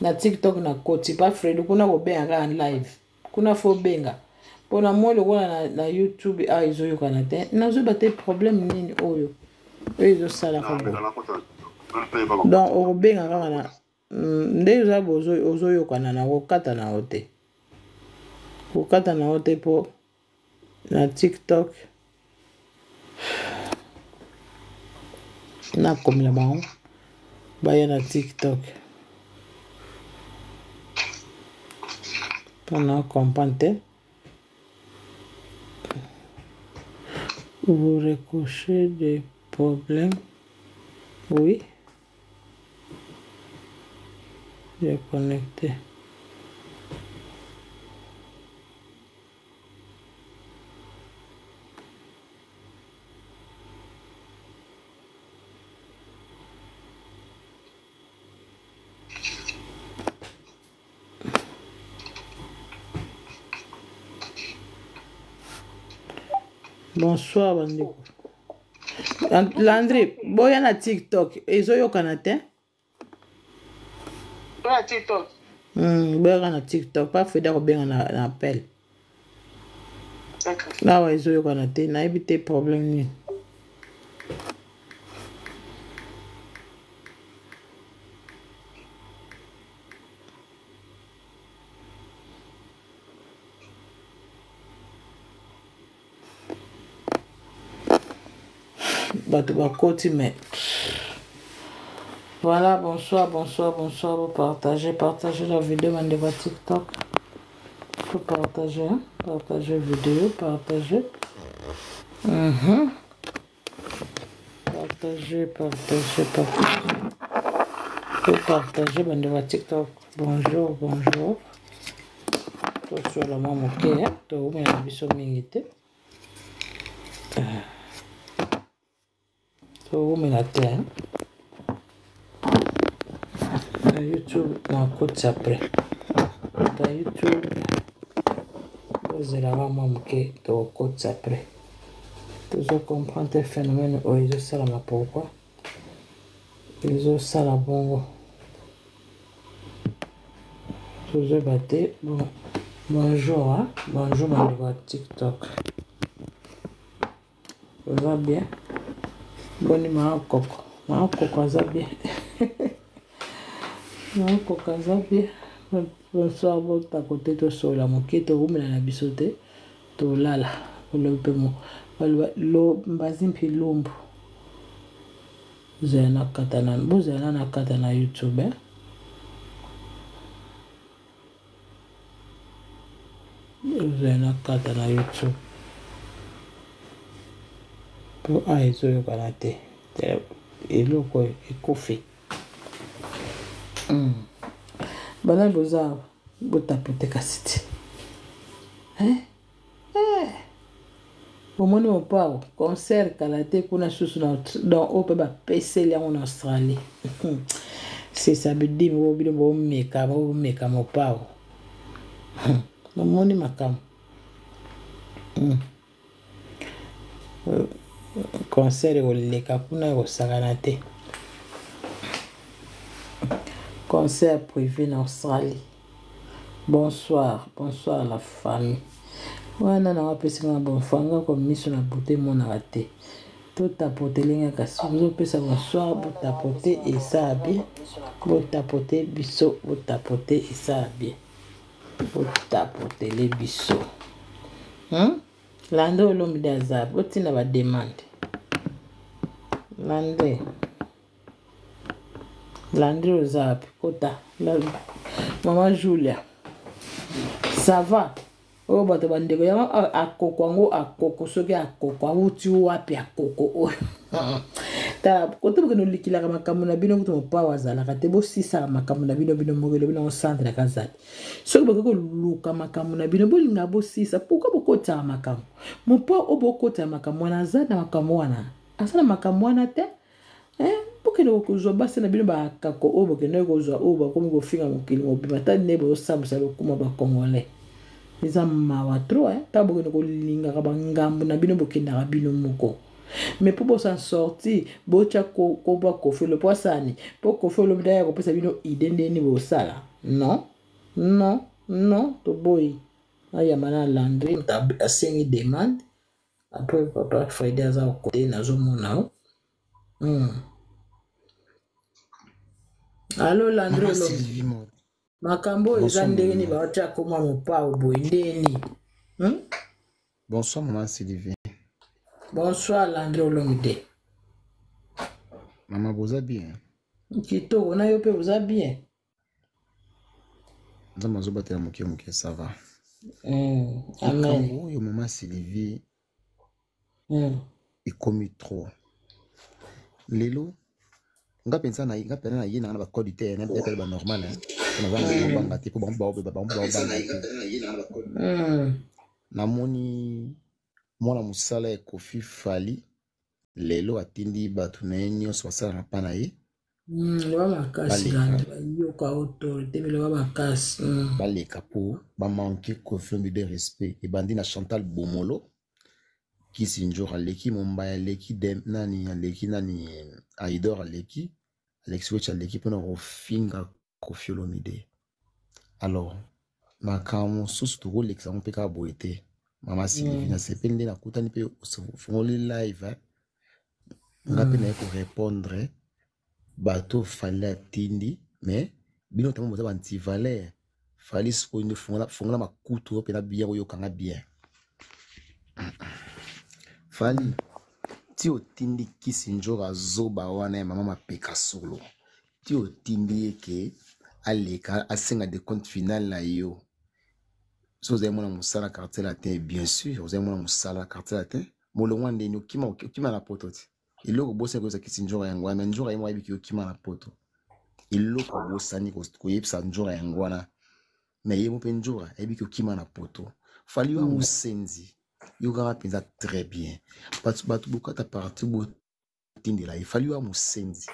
Na TikTok na koti pa Fredo kuna kobenga kaka live. Kuna fo benga. Mpo na moi lokola na YouTube awa ezoyokana te. Nazoyeba te problème nini oyo. Oyo ezosalaka boye. Donc okobenga kaka na nde oza ozoyokana na kokata na yo te. Kokata na yo te mpo na TikTok nakomela bango baya na TikTok mpona comprendre te. Vous recochez des problèmes? Oui. J'ai connecté. Bonsoir bandeko. Landry, boya na TikTok ezoyokana te? Boya TikTok. Boyaka na TikTok, pa Frida kobenga na appel. Awa ezoyokana te, nayebi te problème nini. Bato bakoti mais voilà, bonsoir, bonsoir, bonsoir. Vous partagez, partagez la vidéo bandeko ya TikTok. Faut partager, hein? Partager vidéo, partager. Partager, partager, partager. Faut partager bandeko ya TikTok. Bonjour, bonjour. Tosola mwa moke, hein? Toumela biso mingi te. Toumela te, hein? Na YouTube nakotisa après. Na YouTube bozelaka mwa moke tokotisa après. Tozo comprendre te phénomène oyo ezosalama pourquoi ezosala bongo. Tozoyeba te. Bon, bonjour, hein? Bonjour bandeko ya TikTok. Oza bien? Boni mama koko. Mama koko aza bien. Mama koko aza bien. Bonsoir, bota kote tosola moke tokumela na biso te. Tolala. Olobi pe mo. Baloba lo mbazi mpi lumbu. Bozala na kata na, bozala na kata na YouTube, hein? Bozala na kata na YouTube. Po a ezoyokana te. Eloko ekufi. Bana boza botapote kasi te. Hein? Omoni mopao concert kala te kuna susu na donc oyo mpe bapeseli yango na Australie. C'est ça bidimi oyo bino bomeka bomeka mopao. Omoni makambo. Concert ekoleka kuna ekosakana te. Concert privé na Australie. Bonsoir, bonsoir la famille. Wana na wapesi nga bonsoir nga ko miso na beauté monaka te. To tapoter lenga kasi bozopesa bonsoir, botapoter esala bien. Botapoter biso, botapoter esala bien. Botapotele biso. Lande olomide aza, botina ba demande. Lande. Landry oza wapi? Kota. Maman Julia. Ça va? Oyo bato bandeko yango akoko yango akoko soki akoko awuti wapi akoko oyo. Tala kote bokende olikilaka makambo na bino kutu mopao azalaka te, bosisaka makambo na bino bino moko elobi nango centre kazali. Soki bokoki koluka makambo na bino bolinga bosisa, pourquoi bokotisaka makambo? Mopao oyo bokotisa makambo wana aza na makambo wana? Aza na makambo wana te? Bokende kozwa basi na bino bakako oyo bokendaki kozwa oyo bakomi kofinga mokili mobimba ata nde bozosambwisa lokuma ba Congolais. Eza mawa trop, hein? Ntango bokende kolingaka bangambo na bino bokendaka bino moko. Mais po bosan sorti botya kombo ya Koffi Olomide po asani po Koffi Olomide aya kopesa bino idée ndeni bosala. Non, non, non, toboyi. Ayamba na Landry asengi demande. Après papa Freddy aza kote nazomona yo. Allo Landry Maman Olomide. Sylvie Mode. Makambo oyo eza Bonsoir ndenge nini maman. baotia koma mopao boye ndenge nini? Bonsoir maman Sylvie. Bonsoir Landry Olomide. Maman boza bien. Kitoko na yo mpe oza bien. Nzambe azobatela moke moke ça va. Amen. Likambo oyo maman Sylvie ekomi trop. Lelo nga mpenza na nga mpenza na ye na nga na bacode te na mpe ba normal hein. Naza na kobanga te po bango baobeba bango baobanga te. Namoni mwana mosala ya Koffi Fally lelo atindi bato na ye nyonso basalaka mpa na ye. Loba makasi Baleka. Landry, bayoka autorité mais loba makasi. Baleka po bamanke Koffi Olomide respect ebandi na Chantal Bomolo Kisi Njora aleki Mombaya aleki Dem nani aleki nani Aidor aleki Alexis Wetch aleki mpona kofinga Koffi Olomide. Alors makambo mosusu tokolekisa yango mpe kaka boye te. Mama Sylvie nasepeli nde nakutani mpe ofungoli live hein. Nga mpe naye korépondre bato Fally atindi mais bino ntango boza ba antivaleur Fally sikoyo nde fungola fungola makutu oyo mpena bien oyokanga bien. Fally ti otindi Kisi Njora zoba wana ya mama mapeka solo ti otindi ye ke aleka asenga décompte final na yo so ozali mwana mosala quartier latin bien sûr ozali mwana mosala quartier latin molongwa ndeni okima okima na poto ti eloko obosani koyebisa Kisi Njora yango wana mais Njora ye moko ayebiki okima na poto eloko obosani koyebisa Njora yango wana mais ye mo mpe Njora ayebiki okima na poto. Fally wa mosenzi yokaka mpenza très bien bato bato bokata parti botindela ye. Fally wa mosenzi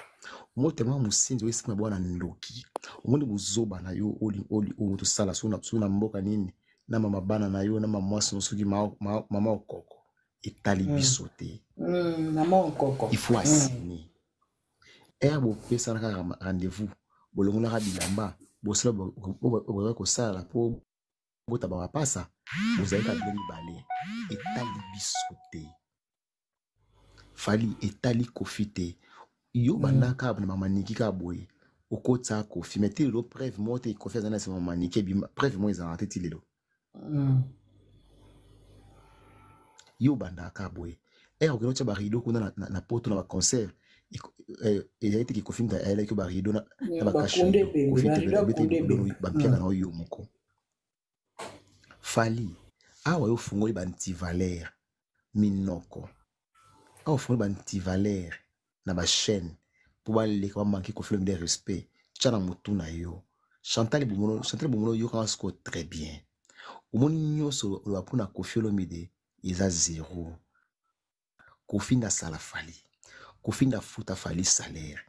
omotema mosenzi oyo esika bwana ndoki omoni bozoba na yo oyo tosala so na mboka nini na mama bana na yo na mama mwasi no soki mama okoko etali biso te. Mama okoko. Il faut assumer ere bopesana kaka rendez-vous bolongolaka bilamba bosala bokoki kosala mpo botaba bapasa bozali kaka bino mibale etali biso te. Fally etali Koffi te yo banda kaka na mamaniki kaka boye okotisa Koffi mais ti lelo preuve moko te Koffi aza na nsima mamaniki ebima preuve moko ezalaka te ti lelo. Yo bandaka kaka boye ere okende otya barideau kuna na poto na baconcert ezali teke Koffi mutu ayelaki yo barideau na Bakunde ebembe, bacache-rideau Koffi te barideau abeti akunde ebembe. bampiaka na yo moko. Fally awa yo ofungoli baantivaleur minoko awa ofungoli baantivaleur na bachaîne mpo baleka bamanke Koffi Olomide respect tya na motu na yo. Chantal Bomolo Chantal Bomolo yokanga sikoyo très bien omoni nyonso oloba mpona Koffi Olomide eza zéro. Koffi nde asala Fally, Koffi nde afuta Fally salaire.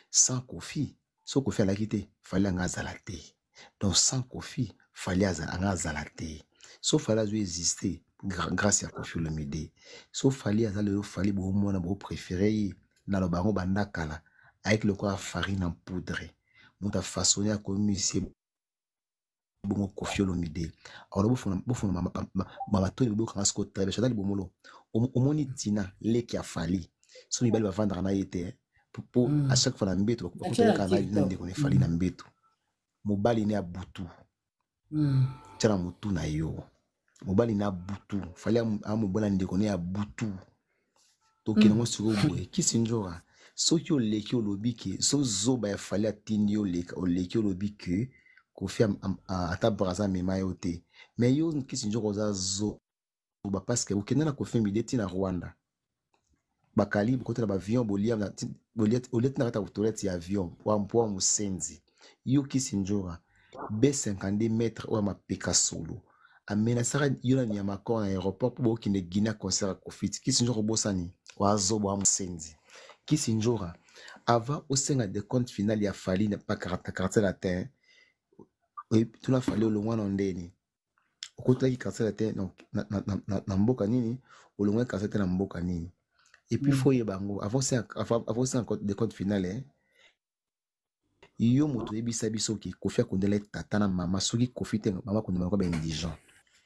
Sans Koffi so Koffi alaki te Fally anga azala te donc sans Koffi Fally anga azala te so Fally azo existe grâce ya Koffi Olomide so Fally aza lelo Fally boomona bopréféré ye naloba yango banda kala ayaki lokola farine en poudre moto afaçonne akomi se bongo Koffi Olomide. Alors bofuna mamatoli bobokanga sikoyo très bien. Chantal Bomolo omoni tina leki ya Fally so mibali bavandaka na ye te po à chaque fois na mbeto bakutaka na ndeko na Fally na mbeto mobali ne ya butu tia na motu na yo mobali na butu Fally amobala ndeko ne ya butu tokende yango sikoyo boye. Kisi Njora soki oleki olobi ke so zoba ya Fally atindi yo oleki olobi ke Koffi ata braza amema yo te mais yo Kisi Njora oza zoba parce que okende na Koffi Olomide ti na Rwanda bakali bokota na baavion bolia olia ti na kati ya toilette ya avion mpo wa mosenzi yo Kisi Njora B52 mètre oyo ya mapeka solo amenasaka yo na nyama corps na aéroport mpo bokende Guinée concert ya Koffi. Kisi Njora obosani wazoba wa mosenzi. Kisi Njora avant osenga décompte final ya Fally na quartier latin tuna Fally olongwa na ndeni okotelaki quartier latin na mboka nini olongwaki quartier te na mboka nini et puis faut oyeba yango avant osenga décompte final. Yo moto oyebisa biso ke Koffi akundela ye tata na mama, soki Koffi te mama akundela bango ba indigent.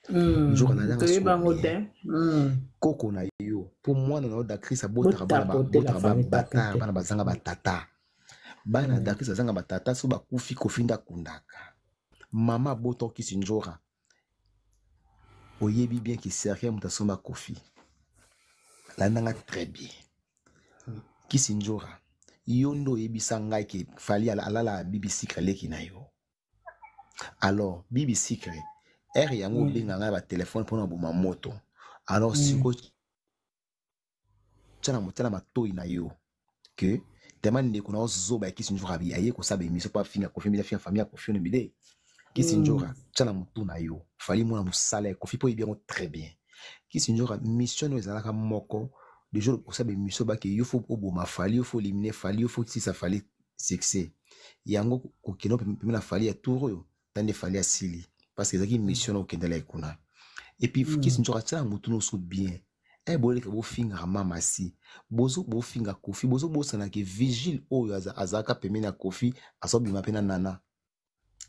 Nzoka na nanga Toyeba yango bien. te. Koko na yo po mwana na yo Dacris abotaka bana ba Botapote la botaka ba famille batard, tapote. bana bazanga ba tata. Bana Dacris azanga ba tata so bakufi Koffi nde akundaka. Mama abota okisi Nzora. Oyebi bien ke cercueil moto asomba Koffi. Landanga très bien. Kisi Nzora, yo nde oyebisa ngai ke Fally alala Bibi Secret leki na yo. Alors Bibi Secret, heure yango obenga ngai ba téléphone mpona boma moto. Alors sikoyo tia na motala matoyi na yo que tema ndeko na ozoba ya Kisi Nzora bi aye kosala émission po afinga Koffi Olomide, afinga famille ya Koffi Olomide. Kisi Nzora, tia na motu na yo Fally mwana mosala ya Koffi po oyebi yango très bien. Kisi Nzora, mission no ezalaka moko déjà kosala émission bake yo faut oboma Fally, yo faut éliminer Fally, yo faut sisa Fally succès yango kokende pembe na Fally ya tour oyo tande Fally asili parce que ezalaki mission na okendela ye kuna. Et puis Kisi Nzora, tia na motu no so bien. Eh, boleka bofingaka mama si bozo bofinga Koffi, bozo bosana ke vigile oyo azalaka pembeni ya Koffi azobima pe na nana,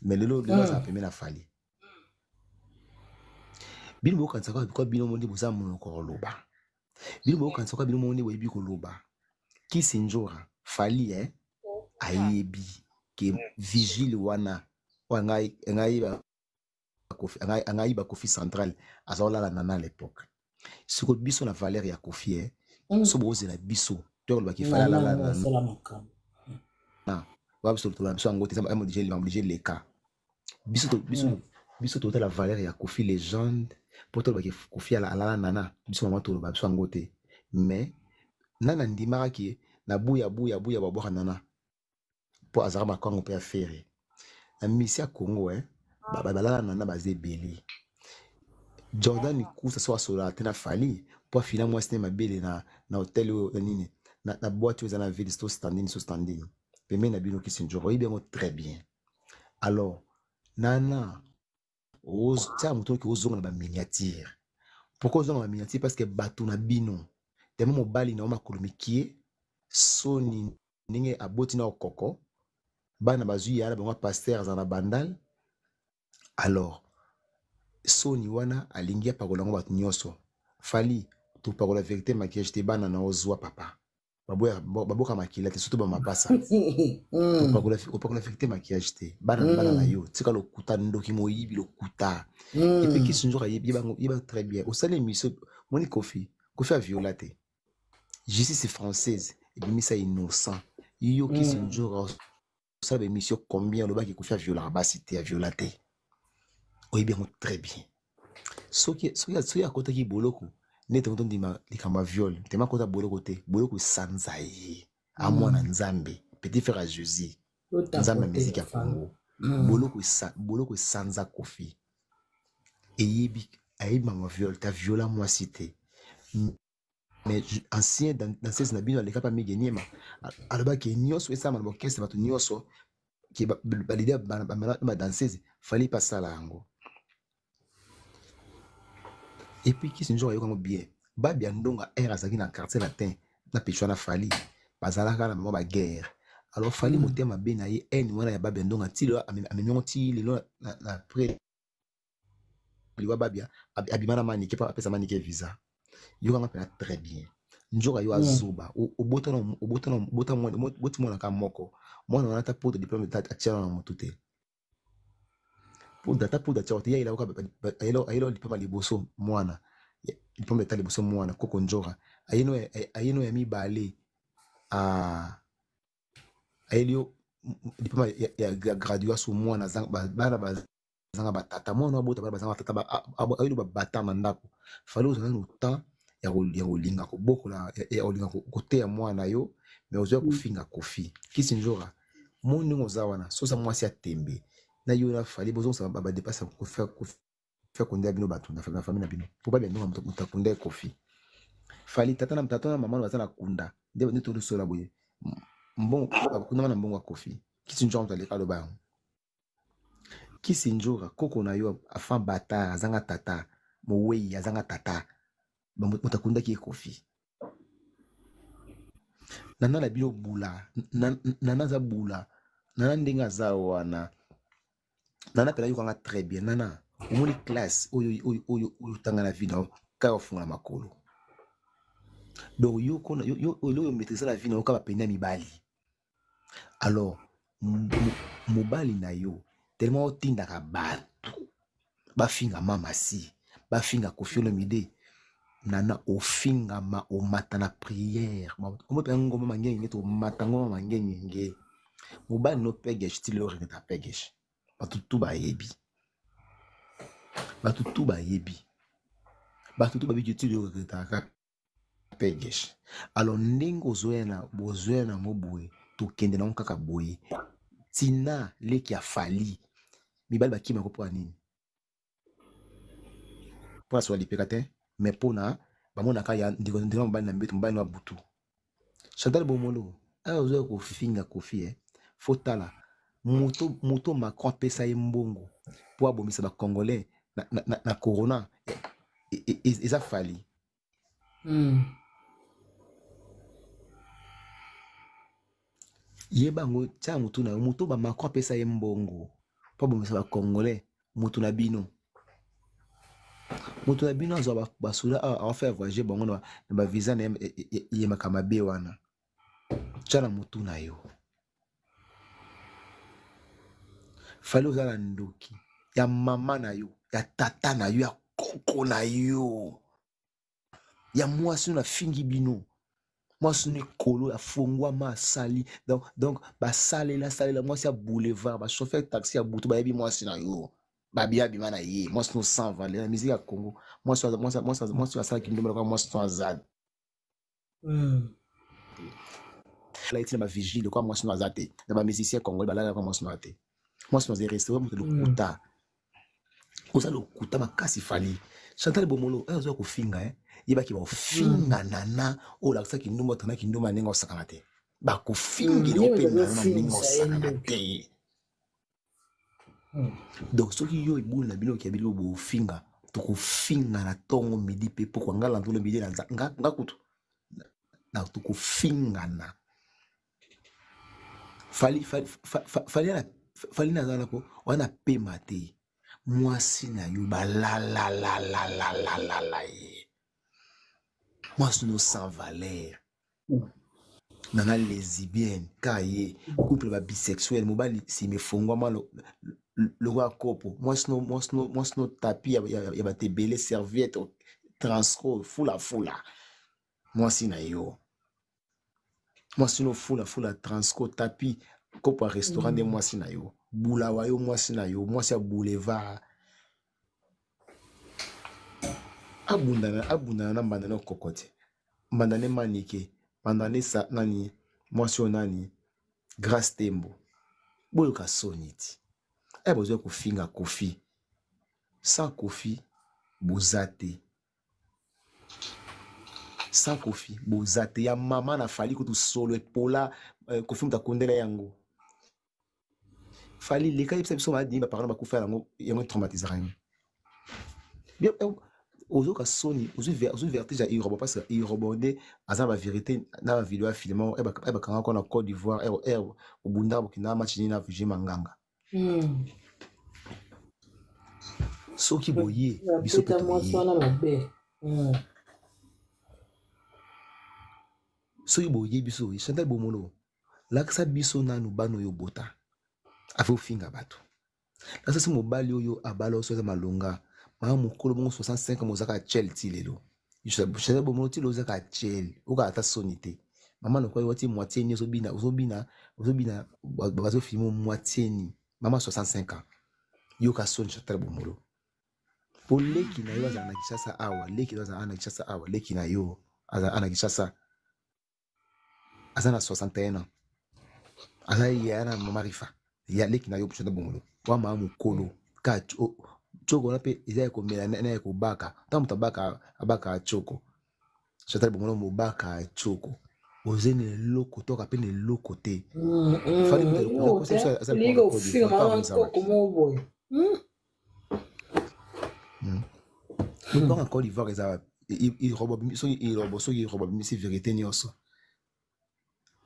mais lelo lelo azala pembeni na Fally. Bino bokanisa kwa bino mondi boza monoko koloba, bino bokanisa kwa bino mondi boyebi koloba. Kisi Nzora, Fally ayebi ke vigile wana oyo angai ba Koffi central azolala nana à l'époque. Siko biso na valeur ya Koffi so bozela biso to kolobaki Fally alala Nana, nana. osala makambo. Na, wa biso to biso yango te, eza obligé, obligé leka. Biso to, biso, biso to la valeur ya Koffi légende, po to kolobaki Koffi alala nana, biso mama to loba biso yango te. Mais nana ndimaka ki na buya buya buya babwaka nana po azalaka makango pe ya ferre. Na misi ya Congo balala nana baza ebele. Jordan Kusa so asolaka te na Fally po afina mwasi ne mabele na hotel oyo na nini na boîte oyo eza na ville so standing so standing pembeni na bino Kisi Nzora, oyebi yango très bien. Alors nana tia moto oyo ozonga na ba miniature. Pourquoi ozonga na ba miniature? Parce que bato na bino tellement mobali na yo makolo mikie soni ndenge aboti na okoko bana bazwi ya na bango pasteur aza na bandal. Alors soni wana alingi apakola yango bato nyonso. Fally topakola vérité maquillage te, bana na ozwa papa baboka makila te, surtout bamapasa. Opakola vérité maquillage te, bana bana na yo tika lokuta ndoki moyibi lokuta. Et puis Kisi Nzora yeba très bien osali émission moni Koffi, Koffi aviola te, justice française ebimisa innocent. Yo Kisi Nzora osala émission combien olobaki Koffi aviolaka basi te, aviola te, oyebi yango très bien. Soki soki akotaki boloko nde tongo tondima likambo ya viol, tema akota boloko te, boloko esanza ye amwana Nzambe, petit frère ya Jésus, Nzambe ya musique ya Congo. Boloko esanza Koffi, eyebi ayebi mama viol te, aviola mwasi te. Mais ancien danseuse na bino aleka pa Mige Niema alobaki nyonso esalama na orchestre bato nyonso ke ba leader ba danseuse Fally pa sala yango. Et puis Kisi Nzora ayoka yango bien, Babia Ndonga air azalaki na quartier latin na Pechwa na Fally bazalaka na bango ba guerre. Alors Fally motema mabe na ye haine wana ya Babia Ndonga ti lelo amemi yango ti lelo na après liwa Babia abima na Manike pa apesa Manike visa. Yokanga mpena très bien. Nzoka yo azoba obota obota obota mwana boti mwana ka moko mwana wana ata poudre diplôme atia na motu te, poudre ata poudre atia te, ya ayela ayela diplôme liboso mwana diplôme eta liboso mwana koko Nzora ayeno ya mibale a ayeli yo diplôme ya graduat so mwana bana bazanga batata mwana abota bana bazanga batata ayeli babata na ndako. Fally ozala nanu temps ya kolinga kobokola ya kolinga koteya mwana yo, mais ozwa kofinga Koffi. Kisi Nzora mo ndenge oza wana sosa mwasi ya tembe na yo na Fally bozongisa badepase Koffi akundela bino bato na famille na bino po babia ndonga moto akunda Koffi. Fally tata na tata na mama baza na kunda nde tolosola boye mbongo bakundama na mbongo ya Koffi. Kisi Nzora moto aleka aloba yango. Kisi Nzora koko na yo afan bata azanga tata mowei azanga tata moto akundaki ye Koffi. Nana na bino bula nana aza bula. Nana ndenge aza wana, Nana pela yokanga très bien. Nana, omoni classe oyo oyo oyo oyo tanga na vie na yo, kaka ofungola makolo. Donc yo kona yo yo oyo maîtrise la vie na yo kaka pene ya mibali. Alors mobali na yo tellement otindaka bato bafinga mama si bafinga Koffi Olomide nana ofingama omata na prière omota ngoma mangenge to omata ngoma mangenge mobali no pegesh ti lelo regreta pegesh bato tu bayebi bato tu bayebi bato tu bayebi ti lelo regretaka pegesh. Alors ndenge ozoya na bozoya nango boye tokende nango kaka boye tina leki ya Fally mibali bakima ko mpo ya nini mpo na sola lipeka te mais mpo na bamonaka ya ndeko ndeko mobali na mbeto mobali na butu. Chantal Bomolo awa ozoya kofinga Koffi eh faut tala moto moto Macron apesa ye mbongo mpo abomisa ba congolais na, na, na, na corona eza Fally. Yeba yango tia motu na yo moto ba Macron apesa ye mbongo mpo abomisa ba congolais moto na bino moto na bino azwa basoda awa afaire voyager bango na bavisa na ye yemaka mabe wana tia na motu na yo. Fally oza na ndoki ya mama na yo ya tata na yo ya koko na yo ya mwasi oyo nafingi bino mwasi no ekolo afongwama asali donc basalela salela mwasi ya boulevard bachauffeur taxi ya butu bayebi mwasi na yo babia bima na ye mwasi no sans valeur na musique ya Congo mwasi mwasi asalaki ndombe lokola mwasi no aza laiti na bavigile lokola mwasi no aza te na bamusicien congolais balala lokola mwasi no aza te mwasi no aza restaurant moto lokuta oza lokuta makasi Fally. Chantal Bomolo oyo azoya kofinga eh yebaki bakofinga nana oyo olakisaki ndumba otandaki ndumba ndenge osakana te bakofingela yo mpe nana na ndenge osakana te. Donc soki yo ebuli na bino okia bino bofinga tokofinga na ntongo midi mpe pokwa nga lantolo midi na nga kutu na tokofingana. Fally Fally Fally Fally naza nako wana pema te mwasi na yo balalalalalala ye mwasi no sans valeur nana lesbienne ka ye couple ba bisexuel mobali sima efongwama lokola kopo mwasi no mwasi no mwasi no tapi ya bato ebele serviette transco fula fula mwasi na yo mwasi no fula fula transco tapi kopo ya restaurant nde mwasi na yo bulawa yo mwasi na yo mwasi ya boulevard abundana abundana na mbanda na okoko te mbanda ne manike mbanda ne sa nani mwasi oyo nani Grâce Tembo boyoka soni ti eh bozwa kofinga Koffi sans Koffi boza te sans Koffi boza te ya mama na Fally kutu solo epola Koffi moto akondela yango Fally leka yebisa biso maladie ba parents bakufa yango yango traumatisera yo bien ozoka soni ozwi vertige ya irobo parce que irobo nde aza na bavérité na bavideo ya filme ebakanga ko na Côte d'Ivoire obundaka bokenda match nini na Virginie Manganga. Soki boye biso mpe toye soki boye biso Chantal Bomolo lakisa biso nanu bana oyo bota afe ofinga bato lakisa so mobali oyo abala oso aza malonga mama mokolo bongo 65 mozaka chel ti lelo Chantal Bomolo ti lelo ozaka chel okaka ata soni te mama lokola wati moitié ni ozobina ozobina ozobina bazofilme moitié ni mama 65 ans yoka soni Chantal Bomolo po leki na yo azala na Kinshasa awa leki na yo azala na Kinshasa awa leki na yo azala na Kinshasa aza na 61 ans aza yaya na mama Rifa ya leki na yo Chantal Bomolo wa mama mokolo ka choko wana mpe eza ya komela na ya kobaka ntango moto abaka abaka choko Chantal Bomolo mobaka choko oze na eloko toka mpe na eloko te Fally moto alikosa biso aza lopanga Côte d'Ivoire eza soki irobo soki irobo abimisi vérité nyonso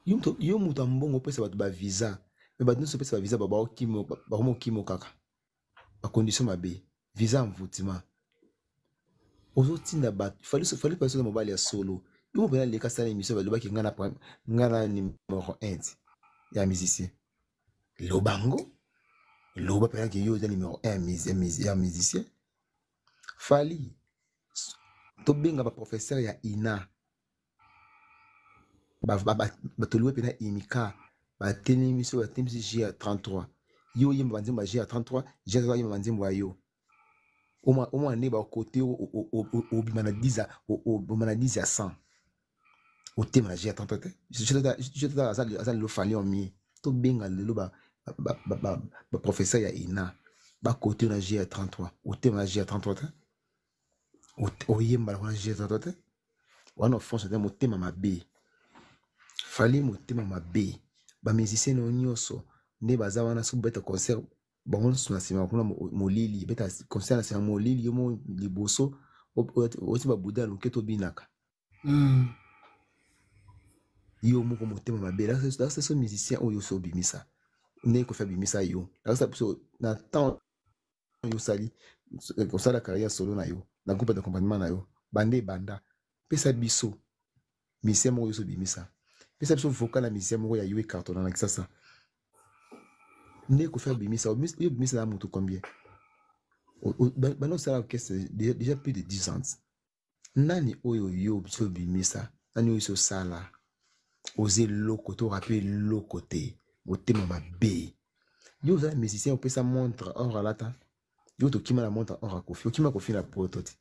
yo moto ya mbongo opesa bato bavisa. Mais bato nyonso opesa bavisa bakoma okimo kaka bacondition mabe, visa envoûtement. Ozotinda bato Fally paso na mobali ya solo. Yo mpena leka sala émission, balobaki nga na numéro 1 ya musicien. Lobango loba mpenza ke yo oza numéro 1 ya musicien. Fally, tobenga baprofesseur ya INA, batoliwe mpena imika, batelemi so batelemisi G ya 33. Yo oyemba banzembo ya G ya 33, G ya oyemba banzembo ya yo. Omwana nde bakote obima na 10, obima na 10 ya 100, otema na G ya 33 te. G aza lelo Fally omie. Tobenga lelo baprofesseur ya INA, bakote na G ya 33, otema na G ya 33 te, oyemba na G ya 33 te. Wana offense te, motema mabe. Fally, motema mabe. Bamusicien na nyonso nde baza wana, soki beta concert, bango nyonso na nsima kuna molili. Beta concert na nsima molili, yo mo liboso oti babuda ya loketo obinaka. Yo moko motema mabe. Lakisa so musicien oyo so obimisa ndenge Koffi abimisa yo. Lakisa biso na temps oyo osali, osala carrière solo na yo na groupe d'accompagnement na yo, banda ebanda. Pesa biso musicien moko yo so obimisa. Pesa biso vocal ya musicien moko ya yo ecartonna na Kisasa nde Koffi abimisa yo. Obimisa na moto combien? Banda osala orchestre déjà plus de 10 ans, nani oyo yo biso obimisa? Nani oyo biso osala? Oza eloko to rape eloko te, motema mabe. Yo oza musicien, opesa montre or alata yo, tokima na montre or akofi, okima Koffi na Poto te.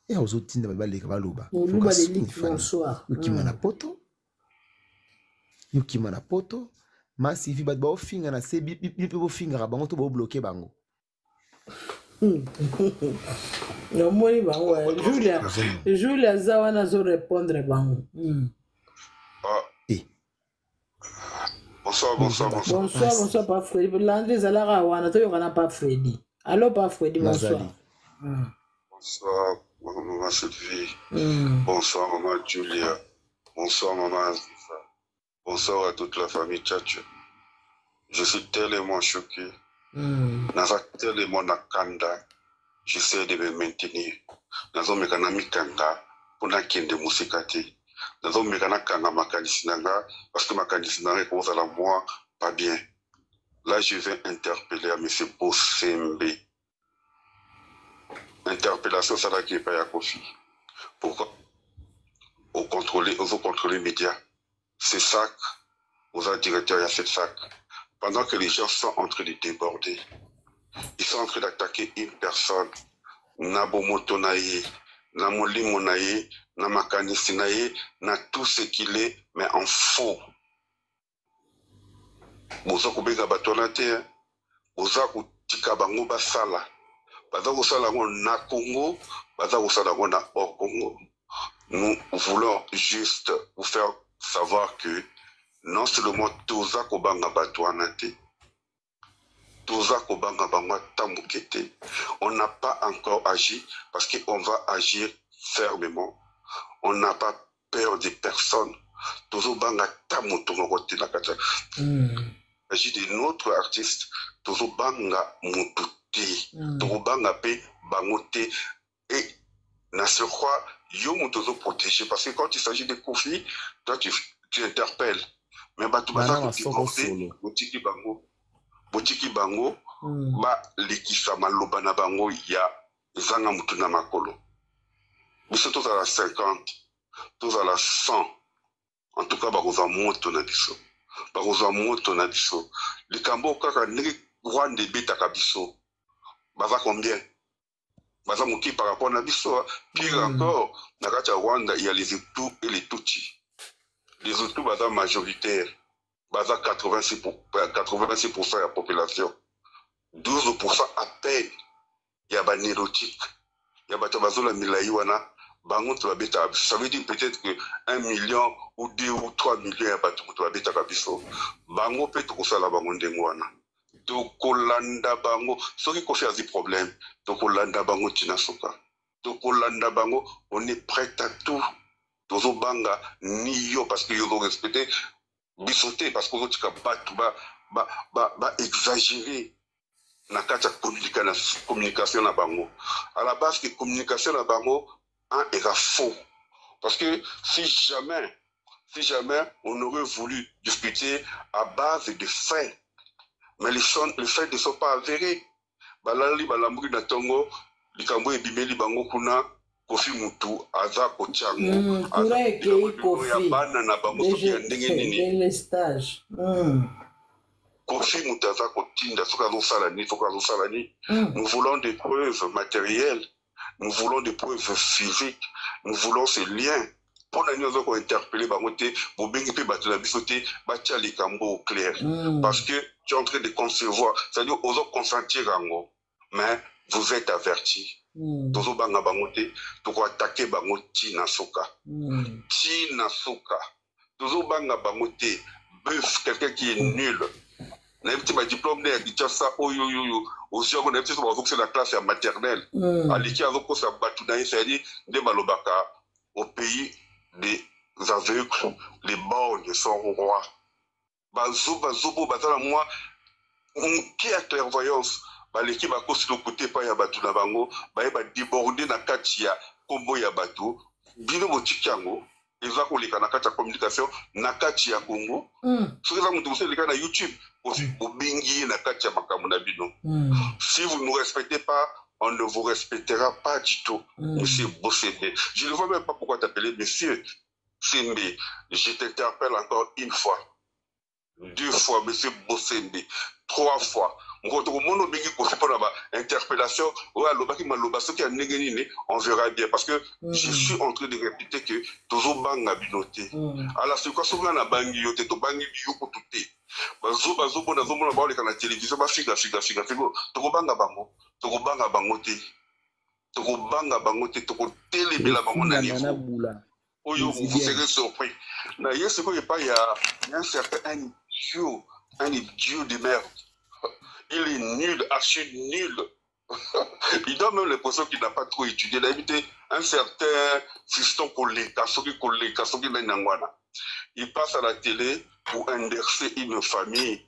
E ozotinda bato baleka baloba. Okima na Poto, yokima na Poto masivi. Bato baofinga na se, bino mpe bofingaka bango to bobloquer bango. Omoni bango, Julia, Julia aza wana, azorépondre bango. Ah. Eh. Bonsoir, bonsoir, bonsoir. Bonsoir, bonsoir, Pa Fredi. Landry ezalaka wana, toyokana. Pa Fredi, allo, Pa Fredi, bonsoir. Bonsoir, maman Sylvie. Bonsoir, maman Julia. Bonsoir, maman Aziza. Bonsoir à toute la famille Tchatcho. Je suis tellement choqué. Naza tellement na kanda. J'essaie de me maintenir. Nazomeka na mikanga mpo nakende mosika te. Nazomeka nakanga makanisi na nga parce que makanisi na nga ekozala moi pas bien. Là, je vais interpeller à monsieur Bosembe. Interpellation osalaki epai ya Koffi. Pourquoi ocontrôler, ozocontrôler média? C'est ça, oza directeur ya cette sac. Pendant que les gens sont en train de déborder, ils sont en train d'attaquer une personne na bomoto na ye, na molimo na ye, na makanisi na ye, na tout ce qu'il est, mais en faux. Boza kobenga bato wana te, boza kotika bango basala. Baza kosala yango na Congo, baza kosala yango na hors Congo. Nous voulons juste vous faire savoir que non seulement toza kobanga bato wana te, toza kobanga bango ata moke te. On n'a pas encore agi parce qu'on va agir fermement. On n'a pas peur de personne. Tozobanga ata moto moko te na kati. Agit de notre artiste, tozobanga motu te, tokobanga mpe bango te. Et na surcroît, yo moto ozoprotéger, parce que quand il s'agit de Koffi, toi tu interpelles, mais bato baza kodéborder, botiki bango, botiki bango balekisa maloba na bango ya ezanga motu na makolo. Biso tozala 50, tozala 100, en tout cas bakozwa moto na biso, bakozwa moto na biso. Likambo kaka ndenge Rwanda ebetaka biso, baza combien? Baza moke par rapport na biso. Pire encore, na kati ya Rwanda, il y a les Hutus et les Tutsis. Les Hutus baza majoritaire, baza 86 ya population, 12 à peine ya banilotique, ya bato bazola milai wana. Bango to babetaka biso. Ça veut dire peut-être que 1 million ou 2 ou 3 millions ya bato moto babetaka biso. Bango mpe tokosala bango ndenge wana, tokolanda bango. Soki Koffi azwi problème, tokolanda bango ntina suka, tokolanda bango. On est prêt à tout. Tozobanga ni yo parce que yo ozorespecte biso te, parce que ozotika bato ba, ba, ba exagérer na kati ya communication na bango. À la base que communication na bango un eza faux, parce que si jamais on aurait voulu discuter à base de faits, mais les faits ne sont pas avérés. Balali, balambuki na ntongo, likambo ebimeli bango kuna. Kofi mutu aza kotia yango Courant ekei. Ya Kofi bana na bango soki ya ndenge nini. Délestage. Kofi mutu aza kotinda, soki azosala nini, soki azosala nini. Nous voulons des preuves matérielles, nous voulons des preuves physiques, nous voulons ces liens. Mpo na nini oza kointerpeller bango te? Bobengi mpe bato na biso te, batia likambo au clair. Parce que tu es en train de concevoir, c'est-à-dire ozo consentir yango, mais vous êtes averti. Tozobanga bango te, tokoattaquer bango ntina suka. Ntina suka, tozobanga bango te. Bref, quelqu'un qui est nul, nayebi te badiplôme nde ya Kinshasa oyo oyo ozwi yango, nayebi te so bazokisa na classe ya maternelle. Aleki, azokosa bato na ye. C'est-à-dire nde balobaka, au pays des aveugles, les borgnes sont rois. Bazoba oyo baza na mwa moke ya clairvoyance, baleki, bakosi lokuta epai ya bato na bango, baye badéborder na kati ya nkombo ya bato. Bino botiki yango eza koleka na kati ya communication na kati ya Congo. Soki eza moto mosusu eleka na YouTube, bobengi ye na kati ya makambo na bino. Si vous ne nous respectez pas, on ne vous respectera pas du tout. Monsieur Bosembe, je ne vois même pas pourquoi t'appeler monsieur Sembe. Je t'interpelle encore une fois, deux fois, monsieur Bosembe, trois fois. Moto komona obengi Kofi mpona ba interpellation oyo alobaki maloba soki ya ndenge nini, on verra bien, parce que je suis en train de répéter que tozobanga bino te. Ala sikoyo, soki nga nabangi yo te, tobangi biyo kutu te. Bazobona, azomona baoleka na télévision, bafiga figa figa figa, tokobanga bango? Tokobanga bango te, tokobanga bango te, tokotelemela bango na niveau oyo vous serez surpris. Na ye sikoyo epai ya un certain, un idiot, un idiot de merde. Il est nul, archi nul. Il donne même l'impression qu'il n'a pas trop étudié. Il a évité un certain fiston koleka, soki koleka, soki nani yango wana. Il passe à la télé pour indexer une famille,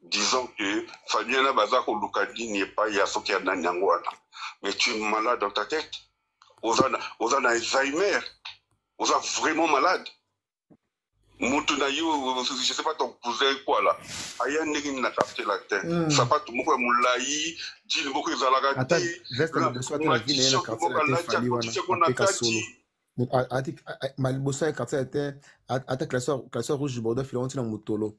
disant que famille wana baza koluka nini epai ya soki ya nani yango wana. Mais tu es malade dans ta tête. Oza na Alzheimer. Oza vraiment malade. Mutu na yo, je sais pas, ton cousin quoi là, aya ndenge nini na Quartier Latin? Sapatu moko ya molai, jean moko ezalaka te, veste liboso ata na vie na ye na Quartier Latin, Fally wana apeka solo liboso ya Quartier Latin, ata classe rouge bordeaux filongo ntina motolo.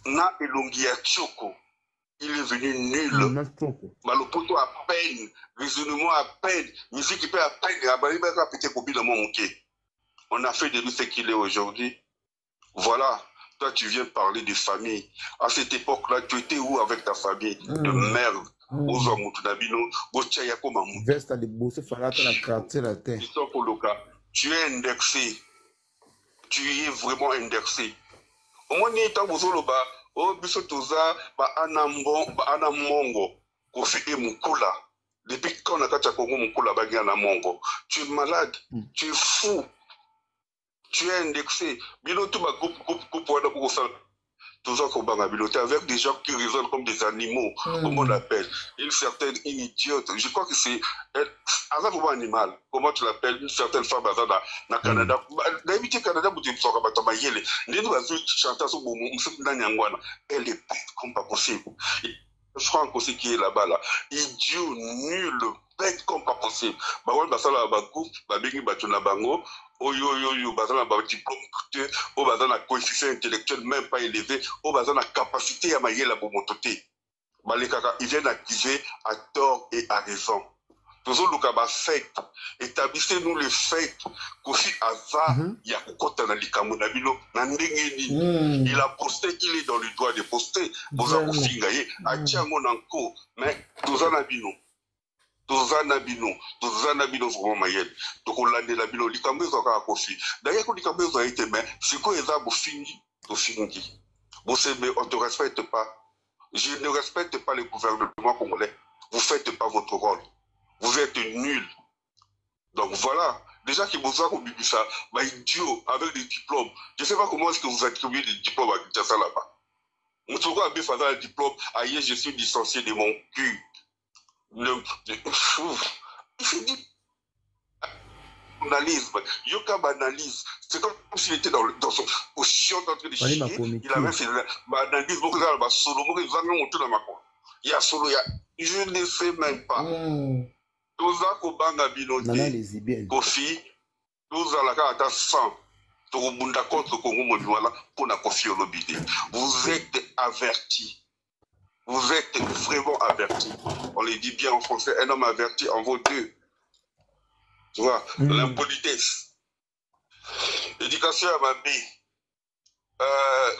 Na elongi ya tioko, il est venu nul. Balopoto à peine, raisonnement à peine, musique mpe à peine, abali baka pete kobina mwa moke. On a fait de lui ce qu'il est aujourd'hui. Voilà. Toi, tu viens parler de famille. À cette époque-là, tu étais où avec ta famille de merde? Ozwa mutu na bino, botia ya koma mutu. Veste liboso Fally ata na Quartier Latin. Koloka. Tu es indexé. Tu es vraiment indexé. Omoni ntango bozoloba o biso toza baana mongo, Kofi e mokula. Depuis quand na kati ya Congo mokula bangi ana mongo? Tu es malade. Tu es fou. Tu es indexé. Bino tout ba groupe groupe groupe wana bokosala, toza kobanga bino te, avec des gens qui raisonnent comme des animaux. Comment on appelle une certaine, une idiote, je crois que c'est aza vraiment animal, comment tu l'appelles, une certaine femme aza na Canada. Nayebi te, Canada moto ebisaka bato ya mayele ndenge bazwi chantage so bomo mosusu nani yango wana. Elle est bête comme pas possible. Franck aussi qui est là-bas là, idiot, nul, bête comme pas possible. Bango basalaka bagroupe, babengi bato na bango oyo oyo oyo baza na badiplôme te, oyo baza na coefficient intellectuel même pas élevé, oyo baza na capacité ya mayele ya bomoto te. Balekaka, ils viennent accuser à tort et à raison. Tozoluka bafait, établissez-nous les faits. Kofi aza ya kokɔta na likambo na bino na ndenge nini? Il a posté, il est dans le droit de poster. Boza kofinga ye, atia yango na nko, mais toza na bino, toza na bino, toza na bino vraiment mayele. Tokolandela bino likambo ezwa kaka Kofi. D'ailleurs, ko likambo ezwa ye te, mais sikoyo eza bofingi, tofingi Bosembe. On te respecte pas, je ne respecte pas le gouvernement congolais. Vous faites pas votre rôle, vous êtes nul. Donc voilà. Déjà que boza kobimisa ba idiots avec des diplômes. Je sais pas comment est-ce que vous attribuez des diplômes à Kinshasa là-bas. Moto lokola Befa aza na diplôme, aye je suis licencié de mon cul. Le, il fait du journalisme. Yoka banalise. C'est comme s'il était dans, le, dans son au chiotte en train de chier. Il avait fait banalise moko eza na basolo moko ezanga moto na makolo. Ya solo ya je ne sais même pas. Toza kobanga bino te. Kofi tozala kaka ata 100 tokobunda contre Congo mobimba wana mpo na Koffi Olomide. Vous êtes avertis. Vous êtes vraiment avertis. On le dit bien en français, un homme averti en vaut deux. Tu vois, l'impolitesse. L'éducation ya mabe.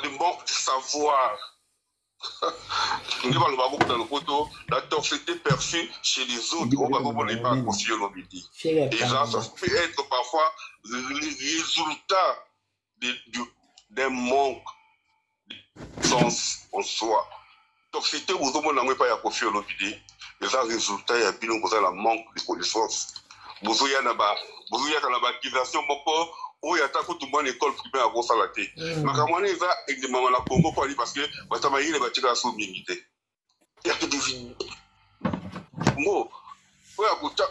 Le manque de savoir. Nde baloba bongo na lopoto, la toxicité perçue chez les autres, oyo bazomona epa Koffi Olomide. Eza, ça peut être parfois le résultat d'un manque de sens en soi. Toxicité bozomona yango epai ya Koffi Olomide, eza résultat ya bino boza na manque de connaissance. Bozoya na ba bozoyaka na ba accusation moko oyo ata kutu mwana école primaire akosala te. Makambo wana eza endimama na Congo mpo ali parce que bato ya mayele batikala so mingi te. Yaki devi ngo oyo akotya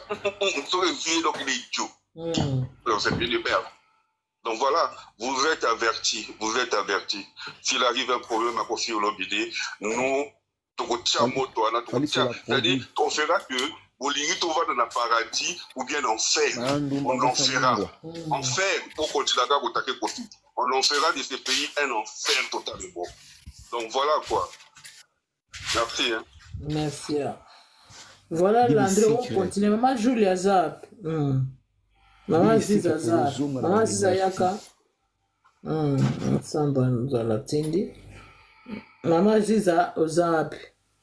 soki ezwi ye donc il est idiot. Donc c'est bien de perdre. Donc voilà, vous êtes avertis, vous êtes avertis. S'il arrive un problème à Koffi Olomide, nous, tokotia moto wana, tokotia, c'est-à-dire on fera que bolingi tovanda na paradis ou bien enfer. On en fera. Enfer pour continuer à attaquer Koffi. On en fera de ce pays un enfer totalement. Donc voilà quoi. Merci. Hein. Merci. Voilà Landry, on continue. Maman Julia Zap. Maman Ziza Zap. Maman Ziza Yaka. Sandra Nzala Tindi. Maman Ziza Ozap.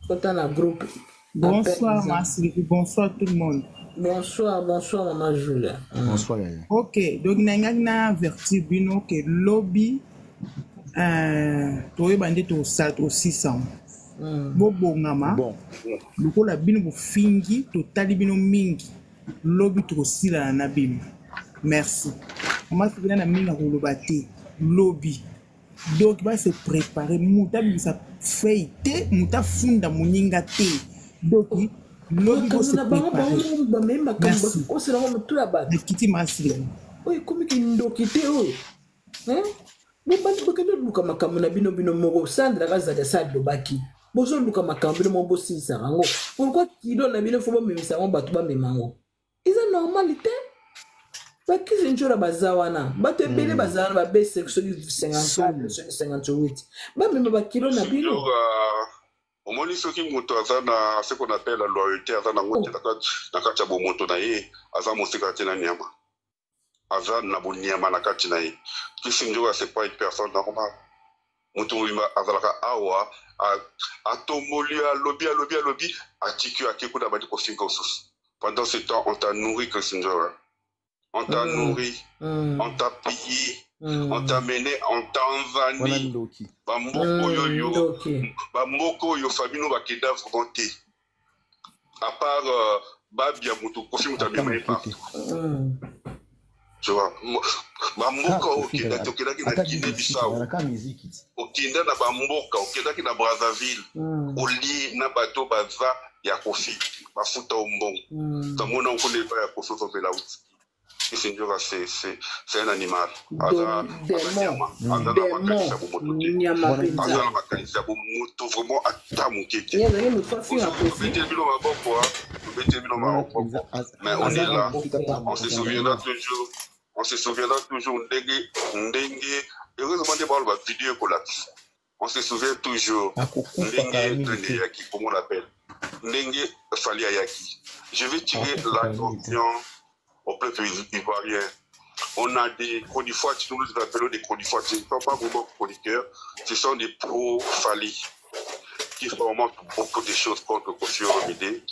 Kota na groupe. Bonsoir ma Sylvie, bonsoir tout le monde. Bonsoir, bonsoir maman Julia. Bonsoir Yaya. Ok, donc nangaki na avertir bino ke lobi toyeba nde tosala tosisa bobongama bon. Lokola bino bofingi totali bino mingi lobi tokosilana na bino. Merci. Mama Sylvie na mingi akoloba te lobi. Donc ba se préparer, moto abimisa feuille te, moto afunda moninga te. Donc lobi bo se préparer. Bamemi makambo bakoselango motu ya bato. Nakiti ma Sylvie. Oyo ekomi kindoki te oyo. Bobandi bokende oluka makambo na bino bino moko. Sandra kazali asa alobaki bozoluka makambo bino moko bosilisaka yango. Pourquoi kilo na bino fo bomemisa yango bato bamema yango? Eza normal te. Bakisi nzola baza wana, bato ebele baza wana babese soki 54 soki 58 bamema bakilo na bino. Omoni soki moto aza na ce qu'on appelle la loyauté, aza nango te na kati ya bomoto na ye, aza mosika te na nyama, aza na bonyama na kati na ye. Kisi nzoka c'est pas une personne normale. Moto mobimba azalaka awa atomboli alobi alobi alobi atiki ake kuna abandi kofinga mosusu. Pendant ce temps on t'a nourri, Chris Nzoka. On t'a nourri, on t'a payé, on t'a mené en Tanzanie. Bamboka oyo yo, bamboka oyo famille no bakenda vraiment te. À part babia moto Kofi moto amema ye partout. Tu vois, bamboka oyo okendaki, okendaki na Guinée Bissau, okenda na bamboka, okendaki na Brazzaville, olie na bato baza ya Kofi, bafuta o mbongo. Tamona okuna epai ya Kofi ozomela uti. Kisi Nzoka c'est un animal. Aza nyama, aza na makanisi ya bomoto te. Aza na makanisi ya bomoto vraiment ata moke te. Tobeteli bino maboko, tobeteli bino maboko. Mais on est là, on se souviendra toujours, on se souviendra toujours ndenge ndenge. Heureusement nde baloba video ekolakisa. On se souvient toujours ndenge nani ayaki, comment on l'appelle, ndenge Fally ayaki. Je vais tirer l'attention au peuple ivoirien. On a des chroniqueurs, nous les appelons des chroniqueurs, ce ne sont pas vraiment chroniqueurs, ce sont des pro-Fally qui font vraiment beaucoup de choses contre Koffi Olomide.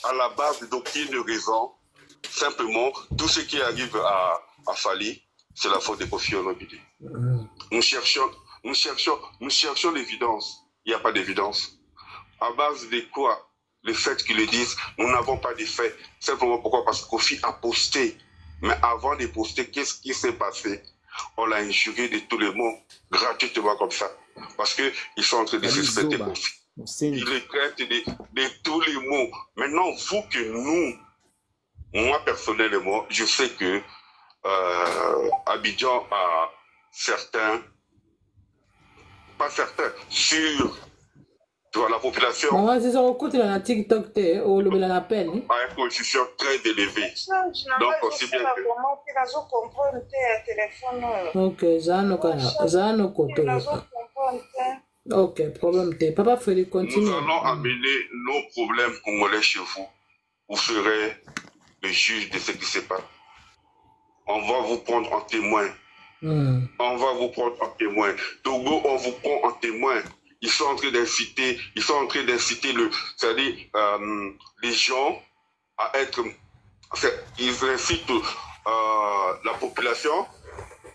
À la base d'aucune raison, simplement, tout ce qui arrive à Fally, c'est la faute de Koffi Olomide. Nous cherchons, nous cherchons, nous cherchons l'évidence. Il n'y a pas d'évidence. À base de quoi? Le fait qu'ils le disent, nous n'avons pas de faits. Simplement pourquoi? Parce que Koffi a posté Mais avant de poster, qu'est-ce qui s'est passé On l'a injurié de tous les mots, gratuitement comme ça. Parce qu'ils sont en train de suspecter Kofi. Il les traite de, de tous les mots. Maintenant, vous que nous, moi personnellement, je sais que euh, Abidjan a certains, pas certains, sur tu vois, la population. Maman, c'est ça, okotela na TikTok te, olobela na peine. A un coefficient très élevé. Donc, aussi bien que. Ok, zaa no koto. Ok, problème te. Papa Freddy, continue. Nous allons amener nos problèmes congolais chez vous. Vous serez le juge de ce qui se passe. On va vous prendre en témoin. Mm. On va vous prendre en témoin. Togo, on vous prend en témoin. Ils sont en train d'inciter, ils sont en train d'inciter le, c'est-à-dire euh, les gens à être, ils incitent euh, la population